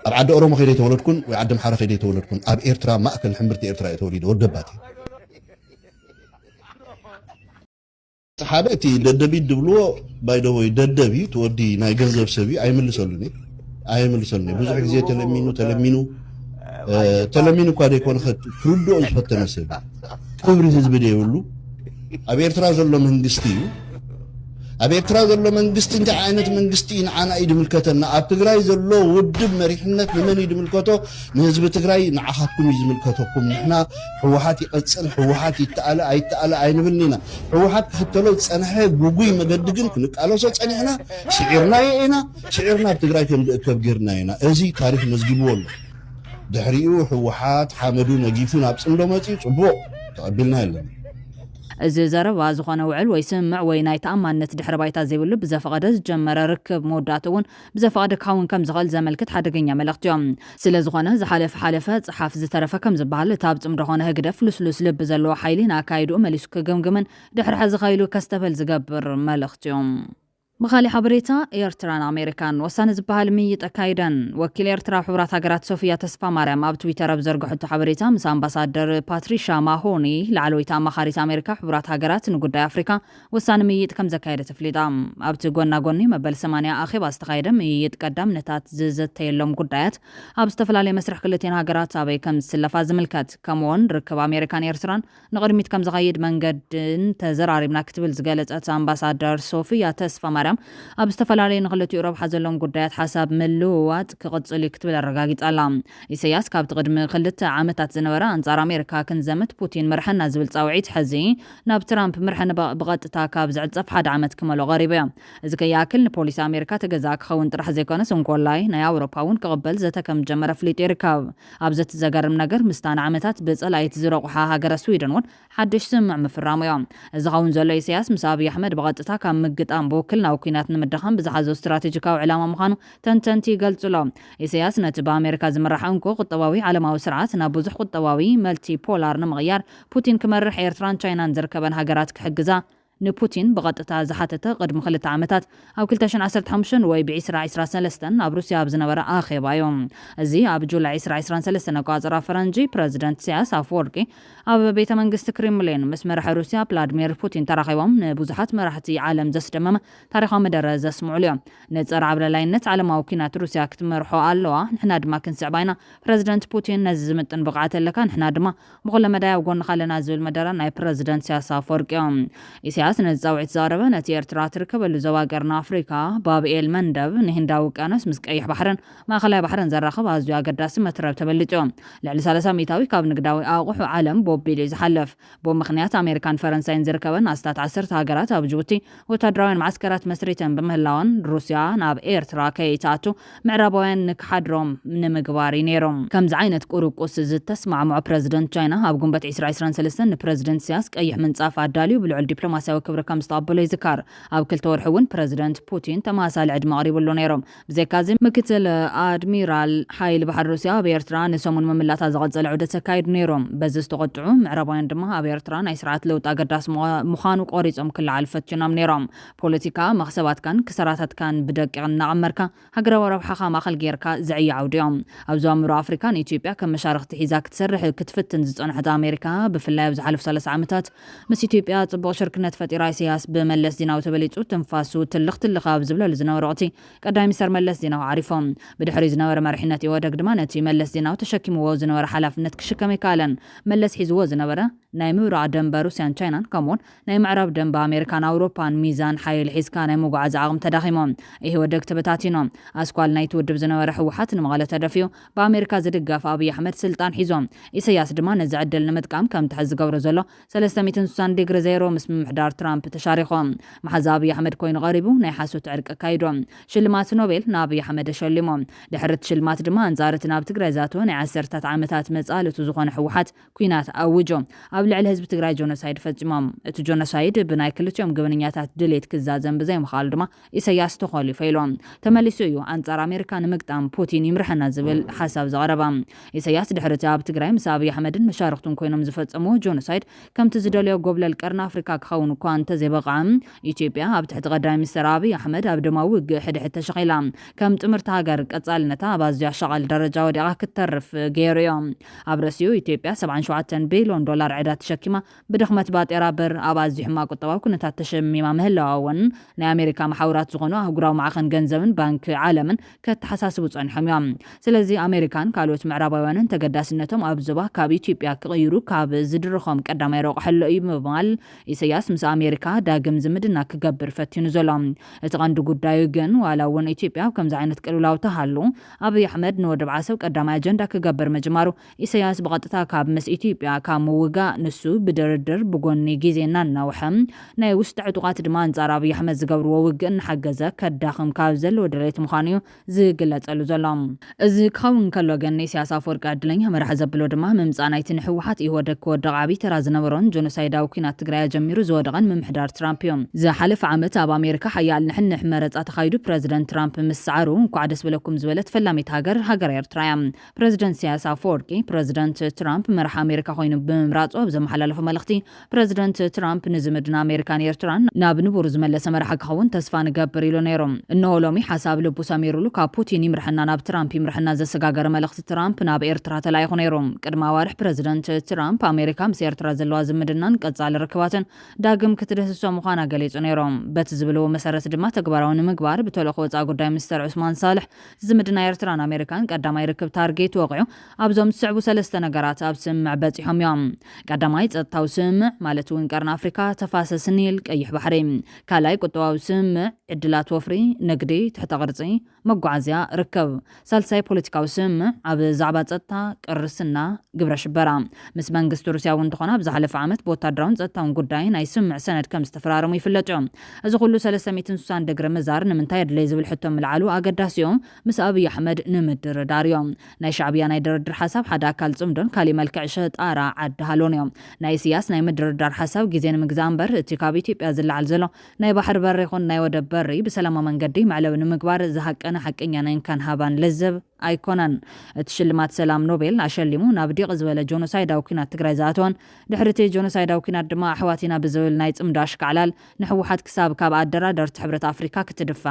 ኣብ ዓዲ ኦሮሞ ከይደ ተወለድኩን ወይ ዓዲ ኣምሓራ ከይደ ተወለድኩን ኣብ ኤርትራ ማእከል ሕምብርቲ ኤርትራ እየ ተወሊደ ወደባት ሓደ እቲ ደደቢት ድብልዎ ባይደወይ ደደብ እዩ ትወዲ ናይ ገንዘብ ሰብ እዩ ኣይምልሰሉን ኣየምልሰሉን ብዙሕ ግዜ ተለሚኑ ተለሚኑ ተለሚኑ እኳ ዘይኮነ ክርድኦ ዝፈተነ ሰብ ክብሪ ህዝቢ ደይብሉ ኣብ ኤርትራ ዘሎ መንግስቲ እዩ ኣብ ኤርትራ ዘሎ መንግስቲ እንታይ ዓይነት መንግስቲ እዩ ንዓና እዩ ዝምልከተና ኣብ ትግራይ ዘሎ ውድብ መሪሕነት ንመን እዩ ዝምልከቶ ንህዝቢ ትግራይ ንዓኻትኩም እዩ ዝምልከተኩም ንሕና ህወሓት ይቐፅል ህወሓት ይተኣለ ኣይተኣለ ኣይንብልን ኢና ህወሓት ክኽተሎ ዝፀንሐ ጉጉይ መገዲ ግን ክንቃለሶ ፀኒሕና ስዒርናዮ ኢና ስዒርና ኣብ ትግራይ ከም ዝእከብ ጌርና ኢና እዚ ታሪክ መዝጊብዎ ኣሎ ድሕሪኡ ህወሓት ሓመዱ ነጊፉ ናብ ፅምዶ መፅዩ ፅቡቕ ተቐቢልና የለን እዚ ዘረባ ዝኾነ ውዕል ወይ ስምምዕ ወይ ናይ ተኣማንነት ድሕረ ባይታ ዘይብሉ ብዘፈቐደ ዝጀመረ ርክብ መወዳእትኡ እውን ብዘፈቐደ ክኸውን ከም ዝኽእል ዘመልክት ሓደገኛ መልእኽቲ እዩ። ስለ ዝኾነ ዝሓለፈ ሓለፈ፣ ጸሓፍ ዝተረፈ ከም ዝበሃል፣ እቲ ኣብ ጽምዶ ኾነ ህግደፍ ልስሉስ ልቢ ዘለዎ ሓይሊ ንኣካይድኡ መሊሱ ክግምግምን ድሕሪ ሕዚ ከይሉ ከስተብህል ዝገብር መልእኽቲ እዩ። ብኻሊእ ሓበሬታ፣ ኤርትራን ኣሜሪካን ወሳኒ ዝበሃል ምይይጥ ኣካይደን። ወኪል ኤርትራ ኣብ ሕቡራት ሃገራት ሶፍያ ተስፋማርያም ኣብ ትዊተር ኣብ ዘርግሐቶ ሓበሬታ፣ ምስ ኣምባሳደር ፓትሪሻ ማሆኒ፣ ላዕለወይቲ ኣማኻሪት ኣሜሪካ ኣብ ሕቡራት ሃገራት ንጉዳይ ኣፍሪካ፣ ወሳኒ ምይይጥ ከም ዘካየደት ኣፍሊጣ። ኣብቲ ጎና ጎኒ መበል ሰማንያ ኣኼባ ዝተኻየደ ምይይጥ ቀዳምነታት ዝዘተየሎም ጉዳያት ኣብ ዝተፈላለየ መስርሕ ክልቲኤን ሃገራት ኣበይ ከም ዝስለፋ ዝምልከት፣ ከምኡውን ርክብ ኣሜሪካን ኤርትራን ንቕድሚት ከም ዝኸይድ መንገድን ተዘራሪብና ክትብል ዝገለጸት ኣምባሳደር ሶፍያ ተስፋ ኣብ ዝተፈላለዩ ንክልቲኡ ረብሓ ዘለዎም ጉዳያት ሓሳብ ምልውዋጥ ክቕጽል እዩ ክትብል ኣረጋጊጻ ኣላ። ኢሳያስ ካብቲ ቅድሚ ክልተ ዓመታት ዝነበረ ኣንጻር ኣሜሪካ ክንዘምት ፑቲን ምርሐና ዝብል ጻውዒት ሕዚ ናብ ትራምፕ ምርሐ ንበ-፣ ብቐጥታ ካብ ዝዕጸፍ ሓደ ዓመት ክመልኦ ቀሪቡ እዩ። እዚ ከይኣክል ንፖሊሲ ኣሜሪካ ተገዛእ ክኸውን ጥራሕ ዘይኮነስ እንኮላይ ናይ ኣውሮፓ እውን ክቕበል ዘተ ከም ዝጀመረ ፍሊጡ ይርከብ። ኣብዚ እቲ ዘገርም ነገር ምስታ ንዓመታት ብጸላኢት ዝረቑሓ ሃገረ ስዊድን እውን ሓድሽ ስምምዕ ምፍራሙ እዮም። እዚ ኸውን ዘሎ ኢሳያስ ምስ ኣብይ ኣሕመድ ብቐጥታ ካብ ምግጣም ብውክል ናብ ኲናት ንምድኻም ብዝሓዞ ስትራቴጂካዊ ዕላማ ምዃኑ ተንተንቲ ይገልጹ ኣለዉ። ኢሳያስ ነቲ ብኣሜሪካ ዝምራሕ እንኮ ቁጠባዊ ዓለማዊ ስርዓት ናብ ብዙሕ ቁጠባዊ መልቲ ፖላር ንምቕያር ፑቲን ክመርሕ ኤርትራን ቻይናን ዝርከበን ሃገራት ክሕግዛ ንፑቲን ብቐጥታ ዝሓተተ ቅድሚ ክልተ ዓመታት ኣብ ክልተ ሽሕን ዓሰርተ ሓሙሽተን ወይ ብ ዕስራ ዕስራ ሰለስተን ኣብ ሩስያ ኣብ ዝነበረ ኣኼባ እዩ። እዚ ኣብ ጁላይ ዕስራ ዕስራን ሰለስተን ኣቆጻጽራ ፈረንጂ ፕረዚደንት ኢሳያስ ኣፈወርቂ ኣብ ቤተ መንግስቲ ክሬምሊን ምስ መራሒ ሩስያ ቭላድሚር ፑቲን ተራኺቦም ንብዙሓት መራሕቲ ዓለም ዘስደመመ ታሪኻዊ መደረ ዘስምዑሉ እዮም። ንጸረ ዓብለላይነት ዓለማዊ ኲናት ሩስያ ክትመርሖ ኣለዋ፣ ንሕና ድማ ክንስዕባ ኢና። ፕረዚደንት ፑቲን ነዚ ዝምጥን ብቕዓት ኣለካ፣ ንሕና ድማ ብኹለ መዳይ ኣብ ጎንኻ ኣለና ዝብል መደረ ናይ ፕረዚደንት ኢሳያስ ኣፈወርቂ እዮም። ኢሳያስ ነዚ ጻውዒት ዘቕረበ ነቲ ኤርትራ ትርከበሉ ዞባ ቀርኒ ኣፍሪካ፣ ባብ ኤል መንደብ፣ ንህንዳዊ ውቅያኖስ ምስ ቀይሕ ባሕርን ማእኸላይ ባሕርን ዘራኽብ ኣዝዩ ኣገዳሲ መትረብ ተበሊጹ እዩ። ልዕሊ ሰላሳ ሚእታዊ ካብ ንግዳዊ ኣቑሑ ዓለም ቦቢል እዩ ዝሓልፍ። ብኡ ምኽንያት ኣሜሪካን ፈረንሳይን ዝርከበን ኣስታት ዓሰርተ ሃገራት ኣብ ጅቡቲ ወታደራውያን መዓስከራት መስሪተን ብምህላወን ሩስያ ናብ ኤርትራ ከይትኣቱ ምዕራባውያን ንክሓድሮም ንምግባር እዩ ነይሮም። ከምዚ ዓይነት ቁርቁስ ዝተስማዕምዖ ፕረዚደንት ቻይና ኣብ ጉንበት ዕስራ ዕስራን ሰለስተን ንፕረዚደንት ኢሳያስ ቀይሕ ምንጻፍ ኣዳልዩ ብልዑል ዲፕሎማስያዊ ክብሪ ከም ዝተቐበሎ ይዝከር። ኣብ ክልተ ወርሒ እውን ፕረዚደንት ፑቲን ተመሳሳሊ ዕድመ ኣቕሪብሉ ነይሮም። ብዘይካዚ ምክትል ኣድሚራል ሓይሊ ባሕሪ ሩስያ ኣብ ኤርትራ ንሰሙን ምምላታ ዝቐጸለ ዑደት ኣካይዱ ነይሮም። በዚ ዝተቖጥዑ ምዕራባውያን ድማ ኣብ ኤርትራ ናይ ስርዓት ለውጢ ኣገዳሲ ምዃ-፣ ምዃኑ ቆሪጾም ክለዓሉ ፈቲኖም ነይሮም። ፖለቲካ መኽሰባትካን ክሰራታትካን ብደቂቕ እናቐመርካ ሃገራዊ ረብሓኻ ማእከል ጌርካ ዝዕየ ዓውዲ እዮም። ኣብ ዞባ ምብራቕ ኣፍሪካ ንኢትዮጵያ ከም መሻርኽቲ ሒዛ ክትሰርሕ ክትፍትን ዝጸንሐት ኣሜሪካ ብፍላይ ኣብ ዝሓለፉ ሰላሳ ዓመታት ምስ ኢትዮጵያ ጽቡቕ ሽርክነት ፈጢራ ኢሳያስ ብመለስ ዜናዊ ተበሊጹ ትንፋሱ ትልኽ ትልኽ ኣብ ዝብለሉ ዝነበረ ወቕቲ ቀዳማይ ሚኒስተር መለስ ዜናዊ ዓሪፎም። ብድሕሪኡ ዝነበረ መሪሕነት ኢህወደግ ድማ ነቲ መለስ ዜናዊ ተሸኪምዎ ዝነበረ ሓላፍነት ክሽከም ኣይከኣለን። መለስ ሒዝዎ ዝነበረ ናይ ምብራቕ ደንበ ሩስያን ቻይናን ከምኡውን ናይ ምዕራብ ደንበ ኣሜሪካን ኣውሮፓን ሚዛን ሓይል ሒዝካ ናይ ምጉዓዝ ዓቕሚ ተዳኺሞም ኢህወደግ ተበታቲኖም። ኣስኳል ናይቲ ውድብ ዝነበረ ህወሓት ንመቐለ ተደፊኡ ብኣሜሪካ ዝድገፍ ኣብይ ኣሕመድ ስልጣን ሒዞም። ኢሳያስ ድማ ነዚ ዕድል ንምጥቃም ከምቲ ሕዚ ዝገብሮ ዘሎ ሰለስተ ሚእትን ስሳን ዲግሪ ዜሮ ምስ ምምሕዳር ትራምፕ ተሻሪኾም። መሓዛ ኣብይ ኣሕመድ ኮይኑ ቀሪቡ ናይ ሓሶት ዕርቂ ኣካይዶም። ሽልማት ኖቤል ንኣብይ ኣሕመድ ኣሸሊሞም። ድሕሪ እቲ ሽልማት ድማ ኣንጻር እቲ ናብ ትግራይ ዝኣተወ ናይ ዓሰርታት ዓመታት መጻልቱ ዝኾነ ህወሓት ኲናት ኣውጆም። ኣብ ልዕሊ ህዝቢ ትግራይ ጆኖሳይድ ፈጺሞም። እቲ ጆኖሳይድ ብናይ ክልቲኦም ገበነኛታት ድሌት ክዛዘም ብዘይምኽኣሉ ድማ ኢሳያስ ተኾሊፉ ኢሎም። ተመሊሱ እዩ ኣንጻር ኣሜሪካ ንምግጣም ፑቲን ይምርሐና ዝብል ሓሳብ ዘቕረበ። ኢሳያስ ድሕሪ እቲ ኣብ ትግራይ ምስ ኣብይ ኣሕመድን መሻርኽቱን ኮይኖም ዝፈጸምዎ ጆኖሳይድ ከምቲ ዝደልዮ ጎብለል ቀርኒ ኣፍሪካ ክኸውን እኳ እንተዘይበቕዐ፣ ኢትዮጵያ ኣብ ትሕቲ ቀዳማይ ሚኒስተር ኣብይ ኣሕመድ ኣብ ደማዊ ውግእ ሕድሕድ ተሸኺላ። ከም ጥምርቲ ሃገር ቀጻልነታ ኣብ ኣዝዩ ኣሻቓሊ ደረጃ ወዲቓ ክትተርፍ ገይሩ እዩ። ኣብ ርእሲኡ ኢትዮጵያ ሰብዓን ሸውዓተን ቢልዮን ዶላር ዕዳ ተሸኪማ ብድኽመት ባጤራ ብር ኣብ ኣዝዩ ሕማቕ ቁጠባዊ ኩነታት ተሸሚማ ምህላዋ እውን ናይ ኣሜሪካ መሓውራት ዝኾኑ ኣህጉራዊ ማዕኸን ገንዘብን ባንኪ ዓለምን ከተሓሳስቡ ጸኒሖም እዮም። ስለዚ ኣሜሪካን ካልኦት ምዕራባውያንን ተገዳስነቶም ኣብ ዞባ ካብ ኢትዮጵያ ክቕይሩ ካብ ዝድርኾም ቀዳማይ ረቑሑ ኣሎ እዩ ብምባል ኢሳያስ ምስ ኣሜሪካ ዳግም ዝምድና ክገብር ፈቲኑ ዘሎ። እቲ ቀንዲ ጉዳዩ ግን ዋላ እውን ኢትዮጵያ ኣብ ከምዚ ዓይነት ቅልውላው ተሃሉ ኣብይ ኣሕመድ ንወደብ ዓሰብ ቀዳማይ ኣጀንዳ ክገብር ምጅማሩ ኢሳያስ ብቐጥታ ካብ ምስ ኢትዮጵያ ካብ ምውጋእ ንሱ ብድርድር ብጎኒ ግዜ እናናውሐ ናይ ውሽጢ ዕጡቓት ድማ ኣንጻር ኣብይ ኣሕመድ ዝገብርዎ ውግእ እናሓገዘ ከዳኽም ካብ ዘለዎ ድሌት ምዃኑ እዩ ዝግለጸሉ ዘሎ። እዚ ክኸውን ከሎ ግን ንኢሳያስ ኣፈወርቂ ዕድለኛ መራሒ ዘብሎ ድማ ምምጻእ ናይቲ ንህወሓት ኢህወደግ ክወድቕ ዓብዪ ተራ ዝነበሮን ጆኖሳይዳዊ ኲናት ትግራይ ኣጀሚሩ ዝወደቐን ምምሕዳር ትራምፕ እዩ። ዝሓለፈ ዓመት ኣብ ኣሜሪካ ሓያል ንሕንሕ መረጻ ተኻይዱ ፕረዚደንት ትራምፕ ምስ ሰዓሩ እንኳዕ ደስ በለኩም ዝበለት ፈላሚት ሃገር ሃገር ኤርትራ እያ። ፕረዚደንት ኢሳያስ ኣፈወርቂ ፕረዚደንት ትራምፕ መራሒ ኣሜሪካ ኮይኑ ብምምራጹ ኣብ ዘመሓላለፎ መልእኽቲ ፕረዚደንት ትራምፕ ንዝምድና ኣሜሪካን ኤርትራን ናብ ንቡር ዝመለሰ መርሓ ክኸውን ተስፋ ንገብር ኢሉ ነይሩ። እንሆ ሎሚ ሓሳብ ልቡ ሰሚሩሉ ካብ ፑቲን ይምርሐና ናብ ትራምፕ ይምርሐና ዘሰጋገረ መልእኽቲ ትራምፕ ናብ ኤርትራ ተላኢኹ ነይሩ። ቅድሚ ኣዋርሕ ፕረዚደንት ትራምፕ ኣሜሪካ ምስ ኤርትራ ዘለዋ ዝምድናን ቀጻሊ ርክባትን ዳግም ክትድህስሶ ምዃና ገሊጹ ነይሩ። በቲ ዝብልዎ መሰረት ድማ ተግባራዊ ንምግባር ብተልእኾ ወጻኢ ጉዳይ ሚኒስተር ዑስማን ሳልሕ ዝምድና ኤርትራን ኣሜሪካን ቀዳማይ ርክብ ታርጌት ወቒዑ ኣብዞም ዝስዕቡ ሰለስተ ነገራት ኣብ ስምምዕ በጺሖም እዮም። ቀዳማይ ጸጥታዊ ስምምዕ ማለት እውን ቀርኒ ኣፍሪካ፣ ተፋሰስ ኒል፣ ቀይሕ ባሕሪ። ካልኣይ ቁጠባዊ ስምምዕ፣ ዕድላት ወፍሪ፣ ንግዲ፣ ትሕተ ቅርጺ፣ መጓዓዝያ፣ ርከብ። ሳልሳይ ፖለቲካዊ ስምምዕ ኣብ ዛዕባ ጸጥታ፣ ቅርስና፣ ግብረ ሽበራ። ምስ መንግስቲ ሩስያ እውን እንተኾነ ኣብ ዝሓለፈ ዓመት ብወታደራውን ጸጥታውን ጉዳይ ናይ ስምምዕ ሰነድ ከም ዝተፈራረሙ ይፍለጥ እዩ። እዚ ኩሉ ሰለስተ ሚእትን ስሳን ድግሪ ምዛር ንምንታይ ኣድለየ ዝብል ሕቶ ምልዓሉ ኣገዳሲ እዩ። ምስ ኣብይ ኣሕመድ ንምድርዳር እዮም። ናይ ሻዕብያ ናይ ድርድር ሓሳብ ሓደ ኣካል ጽምዶን ካሊእ መልክዕ ሸጣራ ዓዲ ሃሎን እዮም። ናይ ኢስያስ ናይ ምድርዳር ሓሳብ ግዜ ንምግዛእ እምበር እቲ ካብ ኢትዮጵያ ዝለዓል ዘሎ ናይ ባሕሪ በር ይኹን ናይ ወደብ በሪ ብሰላማዊ መንገዲ መዕለቢ ንምግባር ዝሃቀነ ሓቀኛ ናይ እንካን ሃባን ለዘብ ኣይኮነን። እቲ ሽልማት ሰላም ኖቤል ኣሸሊሙ ናብ ዲቕ ዝበለ ጆኖሳይዳዊ ኲናት ትግራይ ዝኣተወን ድሕሪ እቲ ጆኖሳይዳዊ ኲናት ድማ ኣሕዋት ኢና ብዝብል ናይ ጽምዶ ኣሽካዕላል ንህወሓት ክሳብ ካብ ኣደራደርቲ ሕብረት ኣፍሪካ ክትድፋ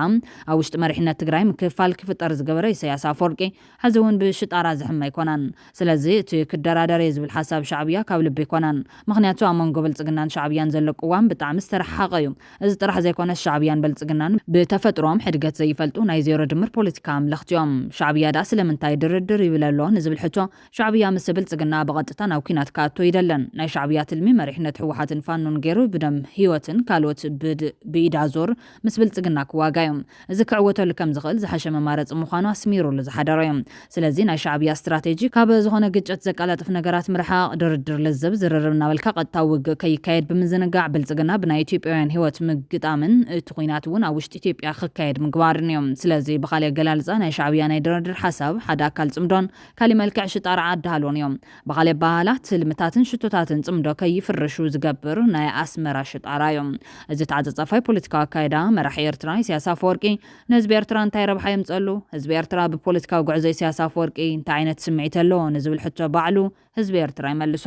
ኣብ ውሽጢ መሪሕነት ትግራይ ምክፍፋል ክፍጠር ዝገበረ ኢሳያስ ኣፈወርቂ ሕዚ እውን ብሽጣራ ዝሕመ ኣይኮነን። ስለዚ እቲ ክደራደር እየ ዝብል ሓሳብ ሻዕብያ ካብ ልቢ ኣይኮነን። ምኽንያቱ ኣብ መንጎ ብልጽግናን ሻዕብያን ዘሎ ቅዋም ብጣዕሚ ዝተረሓሓቐ እዩ። እዚ ጥራሕ ዘይኮነስ ሻዕብያን ብልጽግናን ብተፈጥሮም ሕድገት ዘይፈልጡ ናይ ዜሮ ድምር ፖለቲካ ኣምለኽቲ እዮም። ሻዕብያ ደኣ ስለምንታይ ድርድር ይብል ኣሎ ንዝብል ሕቶ፣ ሻዕብያ ምስ ብልጽግና ብቐጥታ ናብ ኲናት ክኣቱ ኣይደለን። ናይ ሻዕብያ ትልሚ መሪሕነት ህወሓትን ፋኖን ገይሩ ብደም ህይወትን ካልኦት ብድ-፣ ብኢዳ ዞር ምስ ብልጽግና ክዋጋ እዩ። እዚ ክዕወተሉ ከም ዝኽእል ዝሓሸ መማረፂ ምዃኑ ኣስሚሩሉ ዝሓደረ እዩ። ስለዚ ናይ ሻዕብያ ስትራቴጂ ካብ ዝኾነ ግጭት ዘቀላጥፍ ነገራት ምርሓቕ፣ ድርድር ልዝብ፣ ዝርርብ እናበልካ ቀጥታዊ ውግእ ከይካየድ ብምዝንጋዕ ብልጽግና ብናይ ኢትዮጵያውያን ህይወት ምግጣምን እቲ ኲናት እውን ኣብ ውሽጢ ኢትዮጵያ ክካየድ ምግባርን እዩ። ስለዚ ብኻልእ ኣገላልጻ ናይ ሻዕብያ ናይ ድርድር ሓሳብ ሓደ ኣካል ጽምዶን ካሊእ መልክዕ ሽጣራ ዓዲ ሃሎን እዮም። ብኻልእ ኣበሃህላ ትልምታትን ሽቶታትን ጽምዶ ከይፍርሹ ዝገብር ናይ ኣስመራ ሽጣራ እዮም። እዚ ተዓጻጻፋይ ፖለቲካዊ ኣካይዳ መራሒ ኤርትራ ኢሳያስ ኣፈወርቂ ንህዝቢ ኤርትራ እንታይ ረብሓ የምጸሉ? ህዝቢ ኤርትራ ብፖለቲካዊ ጉዕዞ ኢሳያስ ኣፈወርቂ እንታይ ዓይነት ስምዒት ኣለዎ ንዝብል ሕቶ ባዕሉ ህዝቢ ኤርትራ ይመልሶ።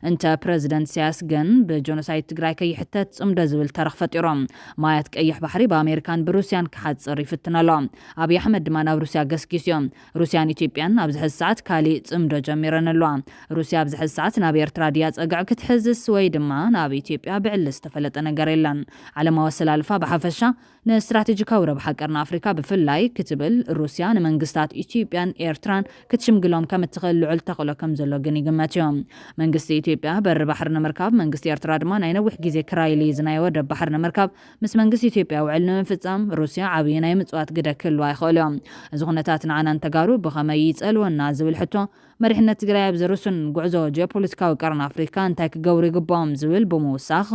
እንተ ፕረዚደንት ኢሳያስ ግን ብጆኖሳይድ ትግራይ ከይሕተት ጽምዶ ዝብል ተረኽ ፈጢሮም። ማያት ቀይሕ ባሕሪ ብኣሜሪካን ብሩስያን ክሓጽር ይፍትን ኣሎ። ኣብይ ኣሕመድ ድማ ናብ ሩስያ ገስጊሱ እዩ። ሩስያን ኢትዮጵያን ኣብዚ ሕዚ ሰዓት ካሊእ ጽምዶ ጀሚረን ኣለዋ። ሩስያ ኣብዚ ሕዚ ሰዓት ናብ ኤርትራ ድያ ጸግዒ ክትሕዝስ ወይ ድማ ናብ ኢትዮጵያ ብዕሊ ዝተፈለጠ ነገር የለን። ዓለማዊ ኣሰላልፋ ብሓፈሻ ንስትራቴጂካዊ ረብሓ ቀርኒ ኣፍሪካ ብፍላይ ክትብል ሩስያ ንመንግስታት ኢትዮጵያን ኤርትራን ክትሽምግሎም ከም እትኽእል ልዑል ተኽእሎ ከም ዘሎ ግን ይግመት እዩ። መንግስቲ ኢትዮጵያ በሪ ባሕሪ ንምርካብ፣ መንግስቲ ኤርትራ ድማ ናይ ነዊሕ ግዜ ክራይ ሊዝ ናይ ወደብ ባሕሪ ንምርካብ ምስ መንግስቲ ኢትዮጵያ ውዕል ንምፍጻም ሩስያ ዓብዪ ናይ ምጽዋት ግደ ክህልዋ ይኽእል እዩ። እዚ ኩነታት ንዓና ንተጋሩ ብኸመይ ይጸልወና ዝብል ሕቶ መሪሕነት ትግራይ ኣብዚ ርሱን ጉዕዞ ጂኦፖለቲካዊ ቀርኒ ኣፍሪካ እንታይ ክገብሩ ይግብኦም ዝብል ብምውሳኽ፣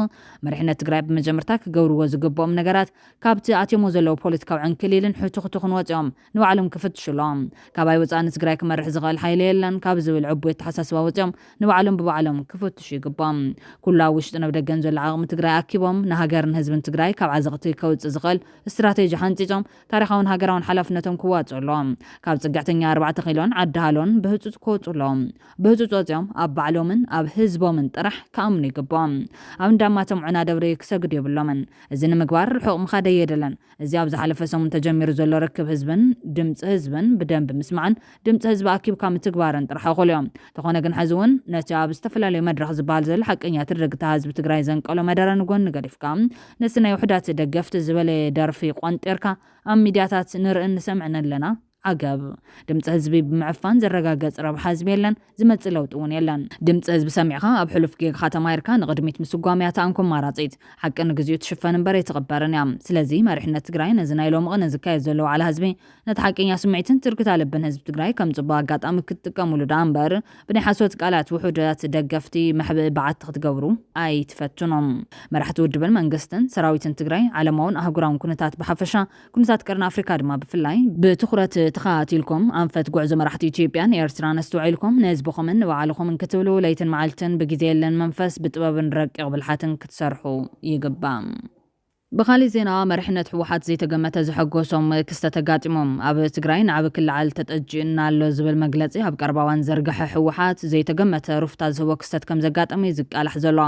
መሪሕነት ትግራይ ብመጀመርታ ክገብርዎ ዝግብኦም ነገራት ካብቲ ኣትዮሞ ዘለዉ ፖለቲካዊ ዕንክሊልን ሕቱኽቱኽን ወፂኦም ንባዕሎም ክፍትሹ ኣለዎም። ካባይ ወፃኢ ንትግራይ ክመርሕ ዝኽእል ሓይሊ የለን ካብ ዝብል ዕቡይ ኣተሓሳስባ ወፂኦም ንባዕሎም ብባዕሎም ክፍትሹ ይግብኦም። ኩሉ ኣብ ውሽጥን ኣብ ደገን ዘሎ ዓቕሚ ትግራይ ኣኪቦም ንሃገርን ህዝብን ትግራይ ካብ ዓዘቕቲ ከውፅእ ዝኽእል ስትራቴጂ ሓንፂፆም ታሪኻውን ሃገራውን ሓላፍነቶም ክዋፅኡ ኣለዎም። ካብ ፅግዕተኛ ኣርባዕተ ኪሎን ዓዲ ሃሎን ብህፁፅ ክወፁ ኣለዎም። ብህፁፅ ወፂኦም ኣብ ባዕሎምን ኣብ ህዝቦምን ጥራሕ ክኣምኑ ይግብኦም። ኣብ እንዳማቶም ዑና ደብሪ ክሰግዱ የብሎምን። እዚ ንምግባር ርሑቕ ምኻድ ኣየድልን። እዚ ኣብ ዝሓለፈ ሰሙን ተጀሚሩ ዘሎ ርክብ ህዝብን ድምፂ ህዝብን ብደንቢ ምስማዕን ድምፂ ህዝቢ ኣኪብካ ምትግባርን ጥራሕ እኹል እዮም። ተኾነ ግን ሕዚ እውን ነቲ ኣብ ዝተፈላለዩ መድረኽ ዝበሃል ዘሎ ሓቀኛ ትርግታ ህዝቢ ትግራይ ዘንቀሎ መደረ ንጎኒ ገዲፍካ ነቲ ናይ ውሑዳት ደገፍቲ ዝበለ ደርፊ ቆንጢርካ ኣብ ሚድያታት ንርእን ንሰምዕን ኣለና። ዓገብ። ድምፂ ህዝቢ ብምዕፋን ዝረጋገፅ ረብሓ ህዝቢ የለን፣ ዝመፅእ ለውጢ እውን የለን። ድምፂ ህዝቢ ሰሚዕኻ ኣብ ሕሉፍ ጌግኻ ተማሂርካ ንቕድሚት ምስጓም እያ እታ እንኮ ኣማራፂት። ሓቂ ንግዚኡ ትሽፈን እምበር ኣይትቕበርን እያ። ስለዚ መሪሕነት ትግራይ ነዚ ናይ ሎሚ ቅነ ዝካየድ ዘሎ ዋዕላ ህዝቢ ነቲ ሓቀኛ ስምዒትን ትርግታ ልብን ህዝቢ ትግራይ ከም ፅቡቅ ኣጋጣሚ ክትጥቀሙሉ ደኣ እምበር ብናይ ሓሶት ቃላት ውሑዳት ደገፍቲ መሕብኢ በዓቲ ክትገብሩ ኣይትፈትኑ። መራሕቲ ውድብን መንግስትን ሰራዊትን ትግራይ ዓለማውን ኣህጉራውን ኩነታት ብሓፈሻ ኩነታት ቀርኒ ኣፍሪካ ድማ ብፍላይ ብትኹረት ተኸታቲልኩም ኣንፈት ጉዕዞ መራሕቲ ኢትዮጵያን ኤርትራን ኣስተውዒልኩም ንህዝብኹምን ንባዕልኹምን ክትብሉ ለይትን መዓልትን ብግዜ የለን መንፈስ ብጥበብን ረቂቕ ብልሓትን ክትሰርሑ ይግባእ። ብኻሊእ ዜና መሪሕነት ህወሓት ዘይተገመተ ዘሐጎሶም ክስተት ኣጋጢሞም። ኣብ ትግራይ ንዓቢ ክለዓል ተጠጅእና ኣሎ ዝብል መግለፂ ኣብ ቀረባ እዋን ዘርገሐ ህወሓት ዘይተገመተ ሩፍታ ዝህቦ ክስተት ከም ዘጋጠመ እዩ ዝቃላሕ ዘሎ።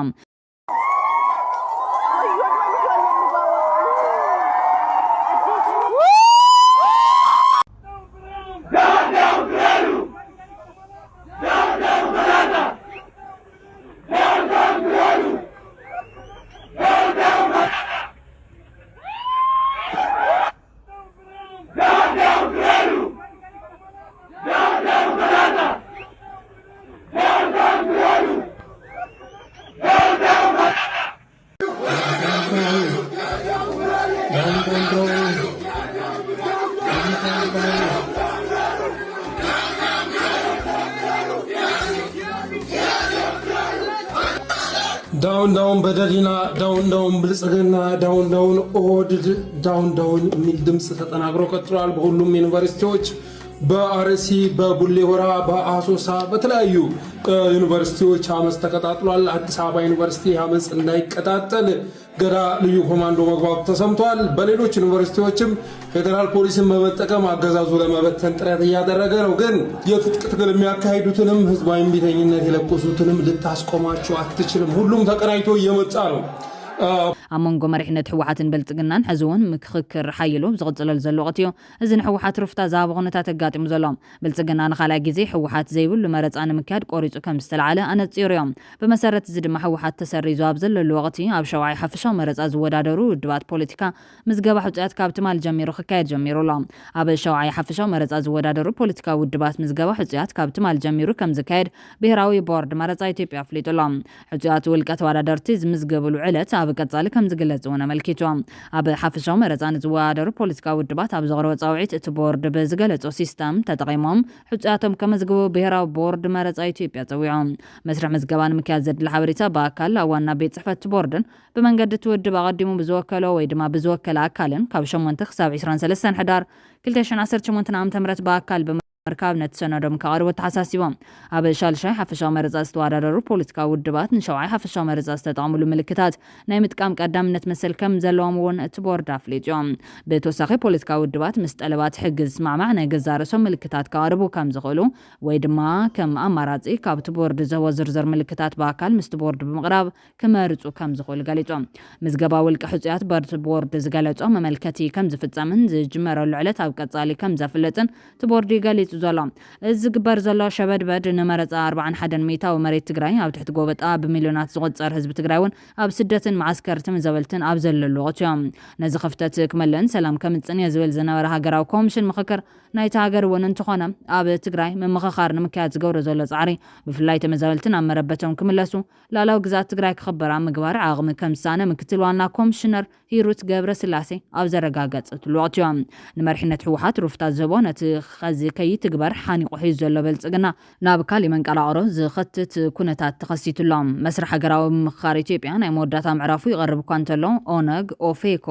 ዳውን ዳውን በደሊና፣ ዳውን ዳውን ብልጽግና፣ ዳውን ዳውን ኦህዴድ፣ ዳውን ዳውን የሚል ድምፅ ተጠናክሮ ቀጥሏል። በሁሉም ዩኒቨርሲቲዎች፣ በአርሲ፣ በቡሌ ሆራ፣ በአሶሳ፣ በተለያዩ ዩኒቨርሲቲዎች አመፅ ተቀጣጥሏል። አዲስ አበባ ዩኒቨርሲቲ አመፅ እንዳይቀጣጠል ገዳ ልዩ ኮማንዶ መግባቱ ተሰምቷል። በሌሎች ዩኒቨርሲቲዎችም ፌዴራል ፖሊስን በመጠቀም አገዛዙ ለመበተን ጥረት እያደረገ ነው። ግን የትጥቅ ትግል የሚያካሂዱትንም ህዝባዊ እምቢተኝነት የለኮሱትንም ልታስቆማቸው አትችልም። ሁሉም ተቀናጅቶ እየመጣ ነው። ኣብ መንጎ መሪሕነት ህወሓትን ብልፅግናን ሕዚ እውን ምክክር ሓይሉ ዝቕፅለሉ ዘሎ ወቕቲ እዩ። እዚ ንህወሓት ሩፍታ ዝሃበ ኩነታት ኣጋጢሙ ዘሎ። ብልፅግና ንኻልኣይ ግዜ ህወሓት ዘይብሉ መረፃ ንምክያድ ቆሪፁ ከም ዝተላዓለ ኣነፂሩ እዮም። ብመሰረት እዚ ድማ ህወሓት ተሰሪዙ ኣብ ዘለሉ ወቕቲ ኣብ ሸውዓይ ሓፈሻዊ መረፃ ዝወዳደሩ ውድባት ፖለቲካ ምዝገባ ሕፁያት ካብ ትማል ጀሚሩ ክካየድ ጀሚሩ ኣሎ። ኣብ ሸውዓይ ሓፈሻዊ መረፃ ዝወዳደሩ ፖለቲካዊ ውድባት ምዝገባ ሕፁያት ካብ ትማል ጀሚሩ ከም ዝካየድ ብሄራዊ ቦርድ መረፃ ኢትዮጵያ ኣፍሊጡ ኣሎ። ሕፁያት ውልቀ ተወዳደርቲ ዝምዝገብሉ ዕለት ኣብ ቀፃሊ ከም ዝግለፅ እውን ኣመልኪቱ። ኣብ ሓፈሻዊ መረፃ ንዝወዳደሩ ፖለቲካዊ ውድባት ኣብ ዘቕረቦ ፃውዒት እቲ ቦርድ ብዝገለፆ ሲስተም ተጠቒሞም ሕፁያቶም ከመዝግቡ ብሄራዊ ቦርድ መረፃ ኢትዮጵያ ፀዊዑ። መስርሕ ምዝገባ ንምክያድ ዘድሊ ሓበሬታ ብኣካል ኣብ ዋና ቤት ፅሕፈት ቦርድን ብመንገዲ እቲ ውድብ ኣቐዲሙ ብዝወከሎ ወይ ድማ ብዝወከለ ኣካልን ካብ ሸሞንተ ክሳብ ዕስራን ሰለስተን ሕዳር ክልተ ሽሕን ዓሰርተ ሸሞንተን ዓመተ ምህረት ብኣካል ብምርካብ ነቲ ሰነዶም ከቕርቡ ተሓሳሲቦም። ኣብ ሻልሻይ ሓፈሻዊ መረፃ ዝተወዳደሩ ፖለቲካዊ ውድባት ንሸውዓይ ሓፈሻዊ መረፃ ዝተጠቐምሉ ምልክታት ናይ ምጥቃም ቀዳምነት መሰል ከም ዘለዎም እውን እቲ ቦርድ ኣፍሊጡ። ብተወሳኺ ፖለቲካዊ ውድባት ምስ ጠለባት ሕጊ ዝስማዕማዕ ናይ ገዛእ ርእሶም ምልክታት ከቕርቡ ከም ዝኽእሉ ወይ ድማ ከም ኣማራፂ ካብቲ ቦርድ ዝህቦ ዝርዝር ምልክታት ብኣካል ምስቲ ቦርድ ብምቕራብ ክመርፁ ከም ዝኽእሉ ገሊፁ። ምዝገባ ውልቀ ሕፁያት በቲ ቦርድ ዝገለፆ መመልከቲ ከም ዝፍፀምን ዝጅመረሉ ዕለት ኣብ ቀፃሊ ከም ዘፍልጥን እቲ ቦርድ እዩ ገሊፁ ዘሎ። እዚ ዝግበር ዘሎ ሸበድበድ ንመረፃ ኣርባዓን ሓደን ሚእታዊ መሬት ትግራይ ኣብ ትሕቲ ጎበጣ ብሚልዮናት ዝቑፀር ህዝቢ ትግራይ እውን ኣብ ስደትን መዓስከር ተመዛበልትን ኣብ ዘለሉ ወቕቲ እዮም። ነዚ ክፍተት ክመልእን ሰላም ከምፅን እየ ዝብል ዝነበረ ሃገራዊ ኮሚሽን ምኽክር ናይቲ ሃገር እውን እንተኾነ ኣብ ትግራይ ምምኽኻር ንምክያድ ዝገብሮ ዘሎ ፃዕሪ ብፍላይ ተመዛበልትን ኣብ መረበቶም ክምለሱ ላዕላዊ ግዛት ትግራይ ክኽበር ኣብ ምግባር ዓቕሚ ከም ዝሳነ ምክትል ዋና ኮሚሽነር ሂሩት ገብረ ስላሴ ኣብ ዘረጋገፀትሉ ወቕቲ እዮም። ንመሪሕነት ህወሓት ሩፍታ ዝህቦ ነቲ ኸዚ ከይትግበር ሓኒቑ ሒዙ ዘሎ ብልፅግና ናብ ካሊእ መንቀራቕሮ ዝኸትት ኩነታት ተኸሲቱ ኣሎ። መስርሕ ሃገራዊ ምምኽኻር ኢትዮጵያ ናይ መወዳእታ ምዕራፉ ይቐርብ እኳ እንተሎ ኦነግ፣ ኦፌኮ፣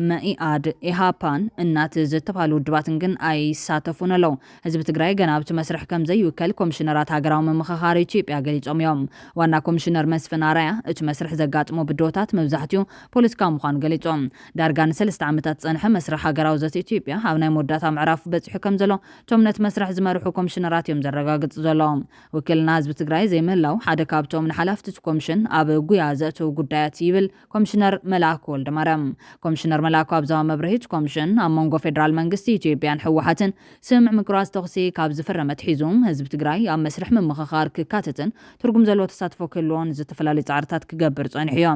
መኢኣድ፣ ኢሃፓን እናት ዝተባህሉ ውድባትን ግን ኣይሳተፉን ኣለዉ። ህዝቢ ትግራይ ገና ኣብቲ መስርሕ ከም ዘይውከል ኮሚሽነራት ሃገራዊ ምምኽኻር ኢትዮጵያ ገሊፆም እዮም። ዋና ኮሚሽነር መስፍን ኣራያ እቲ መስርሕ ዘጋጥሞ ብድሆታት መብዛሕትኡ ፖለቲካዊ ምዃኑ ገሊፆም። ዳርጋ ንሰለስተ ዓመታት ዝፀንሐ መስርሕ ሃገራዊ ዘተ ኢትዮጵያ ኣብ ናይ መወዳእታ ምዕራፉ በፂሑ ከም ዘሎ እቶም ነቲ መስርሕ ዝመርሑ ኮሚሽነራት እዮም ዘረጋግፁ ዘለዉ። ውክልና ህዝቢ ትግራይ ዘይምህላው ሓደ ካብቶም ንሓላፍቲ እቲ ኮሚሽን ኣብ ጉያ ዘእተዉ ጉዳያት ይብል ኮሚሽነር መልኣኩ ወልደማርያም። ኮሚሽነር መልኣኩ ኣብ ዝሃቦ መብርሂ እቲ ኮሚሽን ኣብ መንጎ ፌደራል መንግስቲ ኢትዮጵያን ህወሓትን ስምምዕ ምቁራፅ ተኹሲ ካብ ዝፍረም ኣትሒዙ ህዝቢ ትግራይ ኣብ መስርሕ ምምኽኻር ክካተትን ትርጉም ዘለዎ ተሳትፎ ክህልዎን ዝተፈላለዩ ፃዕርታት ክገብር ፀኒሑ እዩ።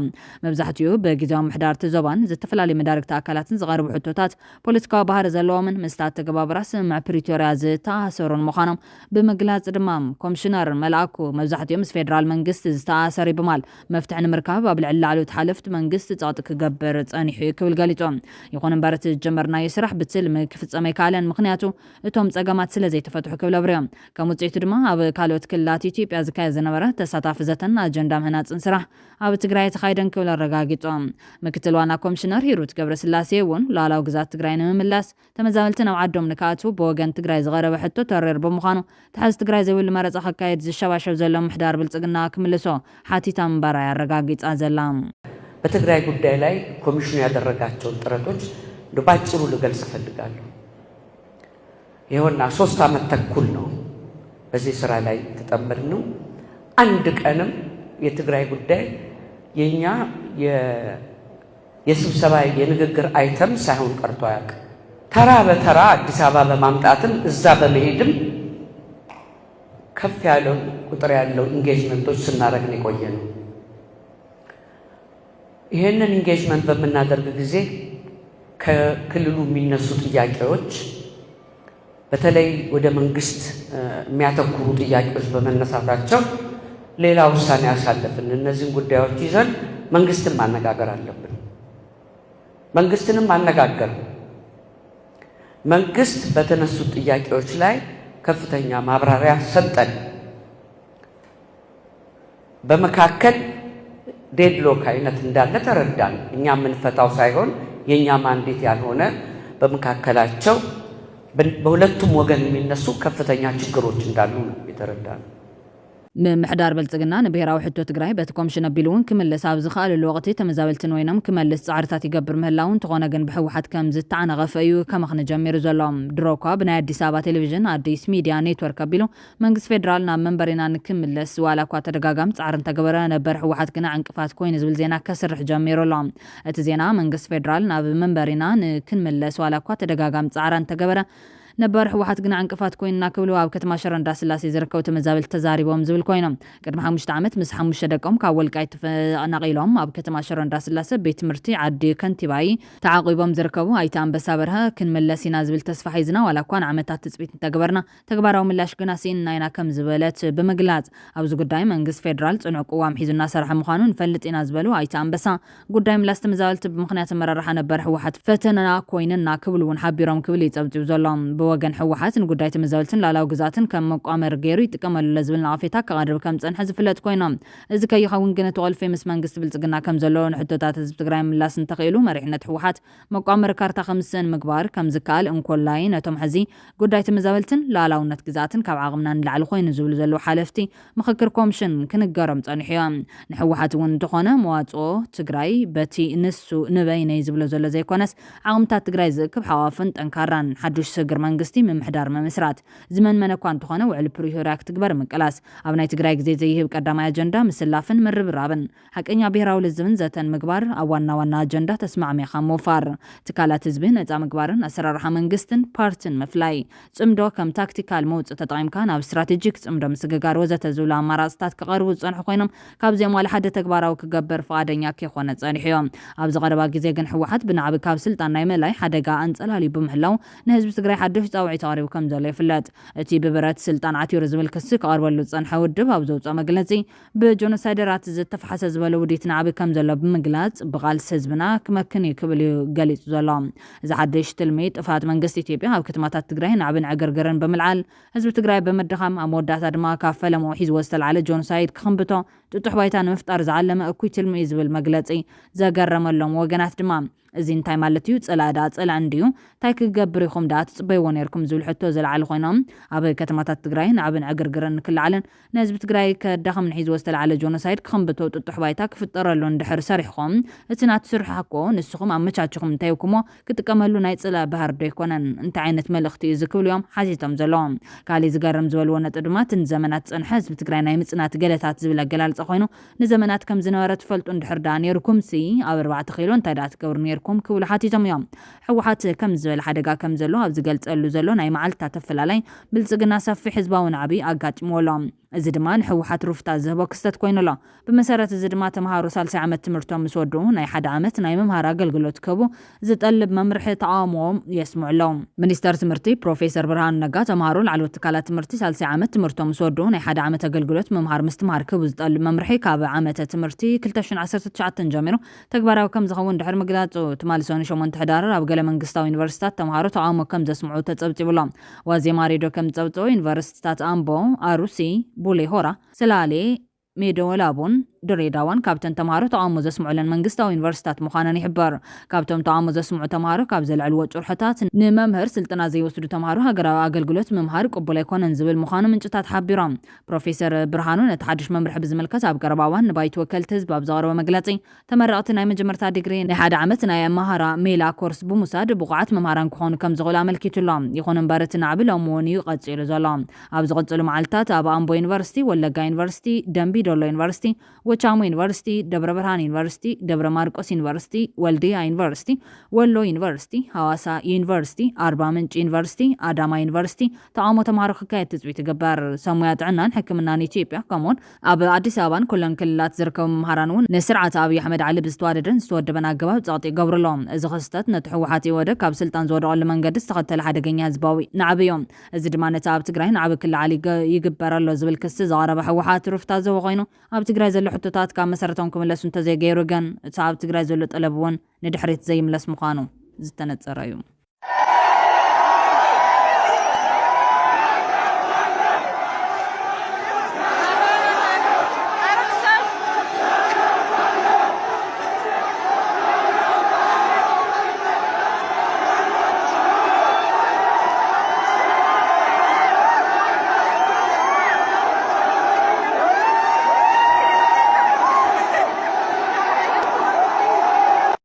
መብዛሕትኡ ብግዝያዊ ምምሕዳር እቲ ዞባን ዝተፈላለዩ መዳርግቲ ኣካላትን ዝቐርቡ ሕቶታት ፖለቲካዊ ባህሪ ዘለዎምን ምስቲ ኣተገባብራ ስምምዕ ፕሪቶርያ ዝተኣሳሰሩን ምዃኖም ብምግላፅ ድማ ኮሚሽነር መልኣኩ መብዛሕትኡ ምስ ፌደራል መንግስቲ ዝተኣሳሰር እዩ ብምባል መፍትሒ ንምርካብ ኣብ ልዕሊ ላዕለዎት ሓለፍቲ መንግስቲ ፀቕጢ ክገብር ፀኒሑ እዩ ክብል ገሊፁ። ይኹን እምበር እቲ ዝጀመርናዮ ስራሕ ብትልሚ ክፍፀም ኣይከኣለን፣ ምኽንያቱ እቶም ፀገማት ስለ ዘይተፈትሑ ክብል ኣብርዮም። ከም ውፅኢቱ ድማ ኣብ ካልኦት ክልላት ኢትዮጵያ ዝካየድ ዝነበረ ተሳታፊ ዘተን ኣጀንዳ ምህናፅን ስራሕ ኣብ ትግራይ ኣይተኻየደን ክብል ኣረጋጊፁ። ምክትል ዋና ኮሚሽነር ሂሩት ገብረስላሴ እውን ሉዓላዊ ግዛት ትግራይ ንምምላስ ተመዛበልቲ ናብ ዓዶም ንክኣትዉ ብወገን ትግራይ ዝቐረበ ሕቶ ተሪር ብምዃኑ ተሓዚ ትግራይ ዘይብሉ መረፃ ከካየድ ዝሸባሸብ ዘሎ ምምሕዳር ብልፅግና ክምልሶ ሓቲታ ምንባራ እያ ኣረጋጊፃ ዘላ። በትግራይ ጉዳይ ላይ ኮሚሽኑ ያደረጋቸውን ጥረቶች እንደው ባጭሩ ልገልጽ እፈልጋለሁ። ይኸውና ሶስት ዓመት ተኩል ነው በዚህ ስራ ላይ የተጠመድነው። አንድ ቀንም የትግራይ ጉዳይ የኛ የ- የስብሰባ የንግግር አይተም ሳይሆን ቀርቶ አያውቅም። ተራ በተራ አዲስ አበባ በማምጣትም እዛ በመሄድም ከፍ ያለው ቁጥር ያለው ኢንጌጅመንቶች ስናደርግ ነው የቆየነው። ይሄንን ኢንጌጅመንት በምናደርግ ጊዜ ከክልሉ የሚነሱ ጥያቄዎች በተለይ ወደ መንግስት የሚያተኩሩ ጥያቄዎች በመነሳታቸው ሌላ ውሳኔ አሳለፍን። እነዚህን ጉዳዮች ይዘን መንግስትን ማነጋገር አለብን። መንግስትንም አነጋገርን። መንግስት በተነሱት ጥያቄዎች ላይ ከፍተኛ ማብራሪያ ሰጠን። በመካከል ዴድሎክ አይነት እንዳለ ተረዳን። እኛ የምንፈታው ሳይሆን የእኛ ማንዴት ያልሆነ በመካከላቸው በ- በሁለቱም ወገን የሚነሱ ከፍተኛ ችግሮች እንዳሉ ነው የተረዳነው። ምምሕዳር ብልጽግና ንብሄራዊ ሕቶ ትግራይ በቲ ኮምሽን ኣቢሉ እውን ክምልስ ኣብ ዝኽኣለሉ ወቕቲ ተመዛበልትን ወይኖም ክመልስ ጻዕርታት ይገብር ምህላው፣ እንተኾነ ግን ብህወሓት ከም ዝተዓናቐፈ እዩ ከመኽኒ ጀሚሩ ዘሎ። ድሮ እኳ ብናይ ኣዲስ ኣበባ ቴሌቪዥን ኣዲስ ሚድያ ኔትወርክ ኣቢሉ መንግስቲ ፌዴራል ናብ መንበሪና ንክምለስ ዋላ እኳ ተደጋጋሚ ጻዕሪ እንተገበረ፣ ነበር ህወሓት ግና ዕንቅፋት ኮይኑ ዝብል ዜና ከስርሕ ጀሚሩ ኣሎ። እቲ ዜና መንግስቲ ፌዴራል ናብ መንበሪና ንክንምለስ ዋላ እኳ ተደጋጋሚ ጻዕሪ እንተገበረ፣ ነባር ህወሓት ግና ዕንቅፋት ኮይንና ክብሉ ኣብ ከተማ ሽረ እንዳስላሴ ዝርከቡ ተመዛበልቲ ተዛሪቦም ዝብል ኮይኖም። ቅድሚ ሓሙሽተ ዓመት ምስ ሓሙሽተ ደቆም ካብ ወልቃይት ተፈናቒሎም ኣብ ከተማ ሽረ እንዳስላሴ ቤት ትምህርቲ ዓዲ ከንቲባይ ተዓቒቦም ዝርከቡ ኣይተ ኣንበሳ በርሀ ክንምለስ ኢና ዝብል ተስፋ ሒዝና ዋላ እኳ ንዓመታት ትፅቢት እንተገበርና ተግባራዊ ምላሽ ግና ስኢንና ኢና ከም ዝበለት ብምግላፅ ኣብዚ ጉዳይ መንግስቲ ፌዴራል ፅኑዕ ቅዋም ሒዙ እናሰርሐ ምዃኑ ንፈልጥ ኢና ዝበሉ ኣይተ ኣንበሳ ጉዳይ ምላስ ተመዛበልቲ ብምኽንያት ኣመራርሓ ነበር ህወሓት ፈተና ኮይንና ክብሉ እውን ሓቢሮም ክብል እዩ ጸብጺቡ ዘሎ። ብወገን ህወሓት ንጉዳይ ተመዛበልትን ላላዊ ግዛትን ከም መቋመር ገይሩ ይጥቀመሉ ኣሎ ዝብል ነቐፌታ ከቐርብ ከም ጸንሐ ዝፍለጥ ኮይኑ፣ እዚ ከይኸውን ግን እቲ ቁልፊ ምስ መንግስቲ ብልጽግና ከም ዘሎ ንሕቶታት ህዝቢ ትግራይ ምላስ እንተኽኢሉ መሪሕነት ህወሓት መቋመር ካርታ ከም ዝስእን ምግባር ከም ዝከኣል እንኮላይ ነቶም ሕዚ ጉዳይ ተመዛበልትን ላላውነት ግዛትን ካብ ዓቕምና ንላዕሊ ኮይኑ ዝብሉ ዘለዉ ሓለፍቲ ምኽክር ኮምሽን ክንገሮም ጸኒሑ እዩ። ንህወሓት እውን እንተኾነ መዋፅኦ ትግራይ በቲ ንሱ ንበይነይ ዝብሎ ዘሎ ዘይኮነስ ዓቕምታት ትግራይ ዝእክብ ሓዋፍን ጠንካራን ሓዱሽ ስግር መንግስቲ ምምሕዳር ምምስራት ዝመንመነ እኳ እንተኾነ ውዕል ፕሪቶርያ ክትግበር ምቅላስ ኣብ ናይ ትግራይ ግዜ ዘይህብ ቀዳማይ ኣጀንዳ ምስላፍን ምርብራብን ሓቀኛ ብሄራዊ ልዝብን ዘተን ምግባር ኣብ ዋና ዋና ኣጀንዳ ተስማዕሚኻ ምውፋር ትካላት ህዝቢ ነፃ ምግባርን ኣሰራርሓ መንግስትን ፓርትን ምፍላይ ጽምዶ ከም ታክቲካል መውፅእ ተጠቒምካ ናብ ስትራቴጂክ ጽምዶ ምስግጋር ወዘተ ዝብሉ ኣማራፅታት ክቐርቡ ዝፀንሑ ኮይኖም ካብዚኦም ዋላ ሓደ ተግባራዊ ክገብር ፍቓደኛ ከይኮነ ፀኒሑ እዮም። ኣብዚ ቀረባ ግዜ ግን ህወሓት ብናዕቢ ካብ ስልጣን ናይ ምእላይ ሓደጋ ኣንፀላልዩ ብምህላው ንህዝቢ ትግራይ ሓዱሽ ፃውዒት ኣቕሪቡ ከም ዘሎ ይፍለጥ። እቲ ብብረት ስልጣን ዓቲሩ ዝብል ክሲ ክቐርበሉ ዝፀንሐ ውድብ ኣብ ዘውፅኦ መግለፂ ብጆኖሳይደራት ዝተፈሓሰ ዝበለ ውዲት ናዕቢ ከም ዘሎ ብምግላፅ ብቓልሲ ህዝብና ክመክን እዩ ክብል እዩ ገሊፁ ዘሎ። እዚ ሓድሽ ትልሚ ጥፍኣት መንግስቲ ኢትዮጵያ ኣብ ከተማታት ትግራይ ናዕብን ዕግርግርን ብምልዓል ህዝቢ ትግራይ ብምድኻም ኣብ መወዳእታ ድማ ካብ ፈለምኡ ሒዝዎ ዝተልዓለ ጆኖሳይድ ክኽንብቶ ጥጡሕ ባይታ ንምፍጣር ዝዓለመ እኩይ ትልሚ እዩ ዝብል መግለፂ ዘገረመሎም ወገናት ድማ እዚ እንታይ ማለት እዩ? ፀላእ ደኣ ፀላእ እንድዩ እንታይ ክገብር ኢኹም ደኣ ትፅበይዎ ነይርኩም ዝብል ሕቶ ዘልዓሉ ኮይኖም ኣብ ከተማታት ትግራይ ናዕብን ዕግርግርን ንክልዓልን ንህዝቢ ትግራይ ከዳኽም ንሒዝዎ ዝተልዓለ ጆኖሳይድ ክኽንብቶ ጥጡሕ ባይታ ክፍጠረሉ እንድሕር ሰሪሕኹም እቲ ናቱ ስራሕ እኮ ንስኹም ኣመቻችኹም እንተይብኩሞ ክጥቀመሉ ናይ ፅላእ ባህር ዶ ኣይኮነን? እንታይ ዓይነት መልእኽቲ እዩ እዚ ክብሉ እዮም ሓቲቶም ዘለዎም። ካሊእ ዝገርም ዝበልዎ ነጥቢ ድማ እቲ ንዘመናት ዝፀንሐ ህዝቢ ትግራይ ናይ ምፅናት ገለታት ዝብል ኣገላልፃ ኮይኑ ንዘመናት ከም ዝነበረ ትፈልጡ እንድሕር ደኣ ነይርኩም ሲ ኣብ ኣርባዕተ ኪሎ እንታይ ደኣ ትገብሩ ነይርኩም ክብሉ ሓቲቶም እዮም። ህወሓት ከም ዝበለ ሓደጋ ከም ዘሎ ኣብ ዝገልፀሉ ዘሎ ናይ መዓልትታት ኣፈላላይ ብልፅግና ሰፊሕ ህዝባዊ ናዕቢ ኣጋጢምዎ ኣሎ። እዚ ድማ ንህወሓት ሩፍታ ዝህቦ ክስተት ኮይኑ ኣሎ። ብመሰረት እዚ ድማ ተምሃሮ ሳልሳይ ዓመት ትምህርቶም ምስ ወድኡ ናይ ሓደ ዓመት ናይ ምምሃር ኣገልግሎት ክህቡ ዝጠልብ መምርሒ ተቓውሞኦም የስምዑ ኣለዉ። ሚኒስተር ትምህርቲ ፕሮፌሰር ብርሃኑ ነጋ ተምሃሮ ላዕለዎት ትካላት ትምህርቲ ሳልሳይ ዓመት ትምህርቶም ምስ ወድኡ ናይ ሓደ ዓመት ኣገልግሎት ምምሃር ምስትምሃር ክህቡ ዝጠልብ መምርሒ ካብ ዓመተ ትምህርቲ ክልተ ሽሕን ዓሰርተ ትሽዓተን ጀሚሩ ተግባራዊ ከም ዝኸውን ድሕሪ ምግላጹ ትማሊ ሰኑይ ሸሞንተ ሕዳር ኣብ ገለ መንግስታዊ ዩኒቨርሲታት ተምሃሮ ተቓውሞ ከም ዘስምዑ ተጸብጺቡ ኣሎ። ዋዜማ ሬድዮ ከም ዝጸብጸቦ ዩኒቨርሲቲታት ኣምቦ፣ ኣሩሲ፣ ቡሌ ሆራ፣ ሰላሌ፣ ሜዶ ወላቡን ድሬዳዋን ካብተን ተምሃሮ ተቓውሞ ዘስምዑለን መንግስታዊ ዩኒቨርሲታት ምዃነን ይሕበር። ካብቶም ተቓውሞ ዘስምዑ ተምሃሮ ካብ ዘልዕልዎ ጭርሖታት ንመምህር ስልጠና ዘይወስዱ ተምሃሮ ሃገራዊ ኣገልግሎት ምምሃር ቅቡል ኣይኮነን ዝብል ምዃኑ ምንጭታት ሓቢሮም። ፕሮፌሰር ብርሃኑ ነቲ ሓድሽ መምርሒ ብዝምልከት ኣብ ቀረባ እዋን ንባይቶ ወከልቲ ህዝቢ ኣብ ዘቕረቦ መግለጺ ተመረቕቲ ናይ መጀመርታ ዲግሪ ናይ ሓደ ዓመት ናይ ኣመሃራ ሜላ ኮርስ ብምውሳድ ብቑዓት መምሃራን ክኾኑ ከም ዝኽእሉ ኣመልኪቱ ኣሎ። ይኹን እምበር እቲ ናዕቢ ሎሚ እውን እዩ ቀጺሉ ዘሎ። ኣብ ዝቕጽሉ መዓልትታት ኣብ ኣምቦ ዩኒቨርሲቲ፣ ወለጋ ዩኒቨርሲቲ፣ ደምቢ ዶሎ ዩኒቨርሲቲ፣ ወቻሞ ዩኒቨርሲቲ፣ ደብረ ብርሃን ዩኒቨርሲቲ፣ ደብረ ማርቆስ ዩኒቨርሲቲ፣ ወልድያ ዩኒቨርሲቲ፣ ወሎ ዩኒቨርሲቲ፣ ሃዋሳ ዩኒቨርሲቲ፣ ኣርባ ምንጭ ዩኒቨርሲቲ፣ ኣዳማ ዩኒቨርሲቲ ተቓውሞ ተምሃሮ ክካየድ ትጽቢት ይግበር። ሰብ ሞያ ጥዕናን ሕክምናን ኢትዮጵያ ከምኡውን ኣብ ኣዲስ ኣበባን ኩለን ክልላት ዝርከቡ መምሃራን እውን ንስርዓት ኣብይ ኣሕመድ ዓሊ ብዝተዋደደን ዝተወደበን ኣገባብ ጸቕጢ ይገብሩ ኣለዉ። እዚ ክስተት ነቲ ህወሓት ኢህወደግ ካብ ስልጣን ዝወደቐሉ መንገዲ ዝተኸተለ ሓደገኛ ህዝባዊ ናዕቢ እዩ። እዚ ድማ ነቲ ኣብ ትግራይ ናዕቢ ክለዓል ይገ- ይግበር ኣሎ ዝብል ክሲ ዘቐረበ ህወሓት ሩፍታ ዝህቦ ኮይኑ ኣብ ትግራይ ዘሎ ሕቶታት ካብ መሰረቶም ክምለሱ እንተዘይገይሩ ግን እቲ ኣብ ትግራይ ዘሎ ጠለብ እውን ንድሕሪት ዘይምለስ ምዃኑ ዝተነጸረ እዩ።